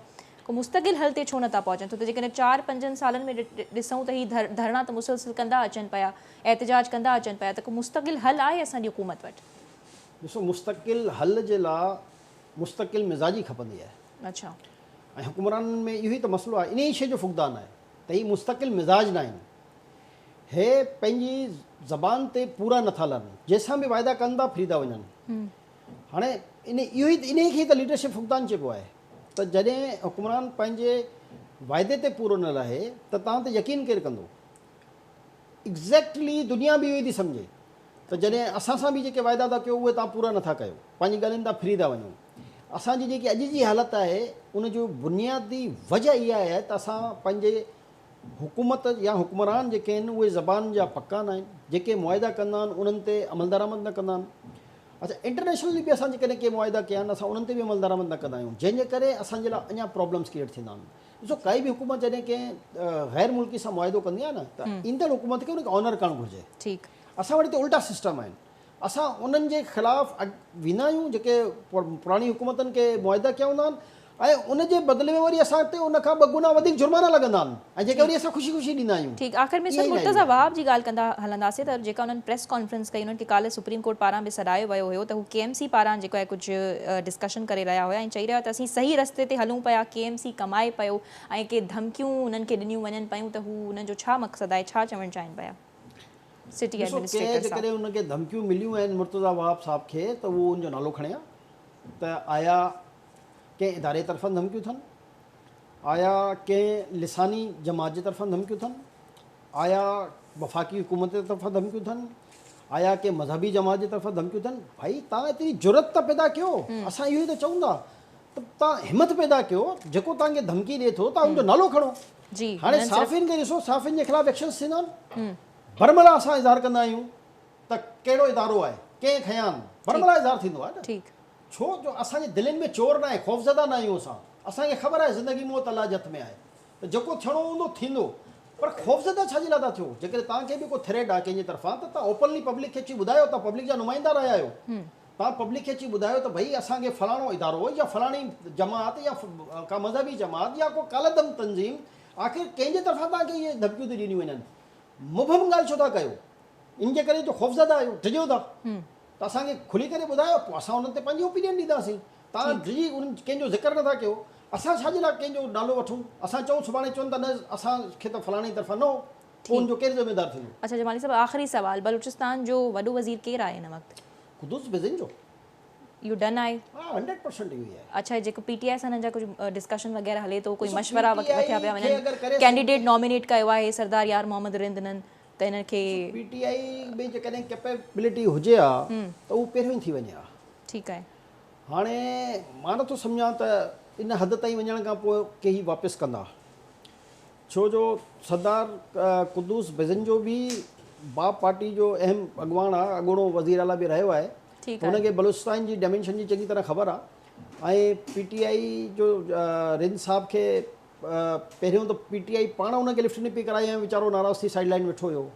ڪو مستقل حل تي ڇو نٿا پهچن ڇو ته جيڪڏهن چار پنجن سالن ۾ ڏسون ته هي ڌرڻا ته مسلسل ڪندا اچن پيا احتجاج ڪندا اچن پيا ته ڪو مستقل حل آهي اسان جي حڪومت وٽ؟ ڏسو مستقل حل جي لا مستقل مزاجي کپندي آهي. اڇا. ۽ حڪمرانن ۾ اهو ئي ته مسئلو آهي انهيء شيء جو فقدان آهي ته هي مستقل مزاج ناهن. هي پنهنجي زبان تي پورا نٿا لهن. جنهن سان به واعدا ڪن ٿا ڦري ٿا وڃن. هاڻي اهو ئي انهيء کي ئي ته ليڊرشپ فقدان چئبو آهي ته جڏهن حڪمران پنهنجي واعدي تي پورو نه لهي ته توهان تي يقين ڪير ڪندو؟ ايگزيڪٽلي دنيا به اهو ئي ٿي سمجهي ته جڏهن اسان سان به جيڪي واعدا ٿا ڪيو اهي توهان پورا نٿا ڪيو، پنهنجي ڳالهين تان ڦري ٿا وڃو. اسان جي جيڪي اڄ جي حالت آهي ان جو بنيادي وجه اها آهي ته اسان پنهنجي حڪومت يا حڪمران جيڪي آهن اهي زبان جا پڪا ناهن، جيڪي معاهدا ڪندا آهن انهن تي عملدرآمد نه ڪندا آهن. اڇا انٽرنيشنلي به اسان جيڪڏهن ڪي معاهدا ڪيا آهن اسان انهن تي به عملدرآمد نه ڪندا آهيون جنهن جي ڪري اسان جي لاء اڃا پرابلمس ڪريئيٽ ٿيندا آهن. ڏسو ڪائي به حڪومت جڏهن ڪنهن غير ملڪي سان معاهدو ڪندي آهي نه ته ايندڙ حڪومت کي ان کي آنر ڪرڻ گهرجي. ٺيڪ. اسان وٽ هتي الٽا سسٽم آهن. اسان انهن جي خلاف ويندا آهيون جيڪي پراڻي حڪومتن کي معاهدا ڪيا هوندا آهن ۽ ان جي بدلي ۾ وري اسان تي ان کان ٻه گنا وڌيڪ جرمانا لڳندا آهن ۽ جيڪي وري اسان خوشي خوشي ڏيندا آهيون. ٺيڪ آخر ۾ سر مرتضيٰ وهاب جي ڳالهه ڪندا هلنداسين ته جيڪا انهن پريس ڪانفرنس ڪئي انهن کي ڪالهه سپريم ڪورٽ پاران به سڏايو ويو هيو ته هو ڪي ايم سي پاران جيڪو آهي ڪجهه ڊسڪشن ڪري رهيا هيا ۽ چئي رهيا ته اسين صحيح رستي تي هلون پيا ڪي ايم سي ڪمائي پيو ۽ ڪي ڌمڪيون انهن کي ڏنيون وڃن پيون ته هو انهن جو ڇا مقصد آهي ڇا چوڻ چاهين پيا سٽي ڏسو ڪنهن ايڊمنسٽريٽر صاحب. جيڪڏهن ان کي ڌمڪيون مليون آهن مرتضيٰ وهاب صاحب کي ته اهو ان جو نالو کڻي ها ته آيا ڪنهن اداري طرفان ڌمڪيون اٿن آيا ڪنهن لساني جماعت جي طرفان ڌمڪيون اٿن آيا وفاقي حڪومت جي طرفان ڌمڪيون اٿن آيا ڪنهن مذهبي جماعت جي طرفان ڌمڪيون اٿن ڀائي تان ايتري جرئت ته پيدا ڪيو اسان اهو ئي ته چئون ٿا ته تان همت پيدا ڪيو جيڪو تان کي ڌمڪي ڏي ٿو تان ان جو نالو کڻو جي هاڻي صحافين کي ڏسو صحافين جي خلاف ايڪشنز ٿيندا آهن برملا اسان اظهار ڪندا آهيون ته ڪهڙو ادارو آهي ڪنهن کنيا آهن برملا اظهار ٿيندو آهي نه ٺيڪ ڇو جو اسان جي دلين ۾ چور ناهي خوفزده ناهيون اسان اسان کي خبر آهي زندگي موت الله جي هٿ ۾ آهي ته جيڪو ٿيڻو هوندو ٿيندو پر خوفزده ڇا جي لاء ٿا ٿيو جيڪڏهن توهان کي به ڪو ٿريٽ آهي ڪنهن جي طرفان ته توهان اوپنلي پبلڪ کي اچي ٻڌايو توهان پبلڪ جا نمائندا رهيا آهيو توهان پبلڪ کي اچي ٻڌايو ته ڀئي اسان کي فلاڻو ادارو يا فلاڻي جماعت يا ڪا مذهبي جماعت يا ڪو ڪالعدم تنظيم آخر ڪنهن جي طرفان توهان کي اهي ڌمڪيون ٿيون ڏنيون وڃن مبهم ڳالهه ڇو ٿا ڪيو ان جي ڪري جو خوفزده آهيو ڊڄو ٿا ته اسان کي کلي ڪري ٻڌايو پوء اسان انهن تي پنهنجي اوپينين ڏينداسين توهان ڊڄي انهن ڪنهن جو ذڪر نٿا ڪيو اسان ڇا جي لاء ڪنهن جو نالو وٺون اسان چئون سڀاڻي چون ته نه اسان کي ته فلاڻي طرفان نه هو پوء ان جو ڪير ذميدار ٿيندو. اڇا جمالي صاحب آخري سوال بلوچستان جو وڏو وزير ڪير آهي هن وقت؟ قدوس بزنجو. اهو ڊن آهي؟ ها هنڊريڊ پرسنٽ اهو ئي آهي. اڇا جيڪو پي ٽي آء سان هنن جا ڪجهه ڊسڪشن وغيره هلي ٿو ڪوئي ڏسو پي مشورا ٽي وٺيا آء پيا کي وڃن اگر ڪري ڪينڊيڊيٽ نامينيٽ ڪيو آهي سردار يار محمد رند هنن ته هنن کي. ڏسو پي ٽي آء ۾ جيڪڏهن ڪيپيبلٽي هجي ها ته اهو پهريون ئي ٿي وڃي ها. ٺيڪ آهي. هاڻي مان نٿو سمجهان ته ان حد تائين وڃڻ کان پوء ڪي هي واپس ڪندا. ڇو جو سردار قدوس بزنجو به باپ پارٽي جو اهم اڳواڻ آهي، اڳوڻو وزير اعليٰ به رهيو آهي. هن کي بلوچستان جي ڊائمينشن جي چڱي طرح خبر آهي ۽ پي ٽي آء جو رند صاحب کي پهريون ته پي ٽي آء پاڻ ان کي لفٽ نه پئي ڪرائي ۽ ويچارو ناراض ٿي سائيڊ لائين ويٺو هيو.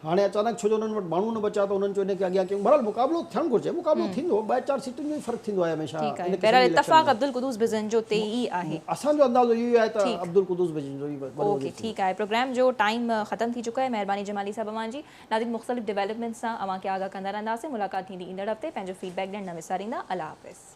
هاڻي اچانڪ ڇو جو انهن وٽ ماڻهو نه بچيا ته انهن چيو ان کي اڳيان ڪيون. بهرحال مقابلو ٿيڻ گهرجي، مقابلو ٿيندو، ٻه چار سيٽن جو ئي فرق ٿيندو آهي هميشه ٺيڪ آهي ان قسم بهرحال جي اليڪشن اتفاق ۾. عبدالقدوس بزنجو تي ئي آهي. اسان جو اندازو اهو ئي آهي ته ٺيڪ. عبدالقدوس بزنجو ئي وڏو اوڪي وزير ٿيندو. ٺيڪ آهي پروگرام جو ٽائيم ختم ٿي چڪو آهي مهرباني جمالي صاحب اوهان جي ناظرين مختلف ڊيولپمينٽس سان اوهان کي آگاهه ڪندا رهنداسين ملاقات ٿيندي ايندڙ هفتي پنهنجو فيڊ بيڪ ڏيڻ نه وساريندا الله حافظ.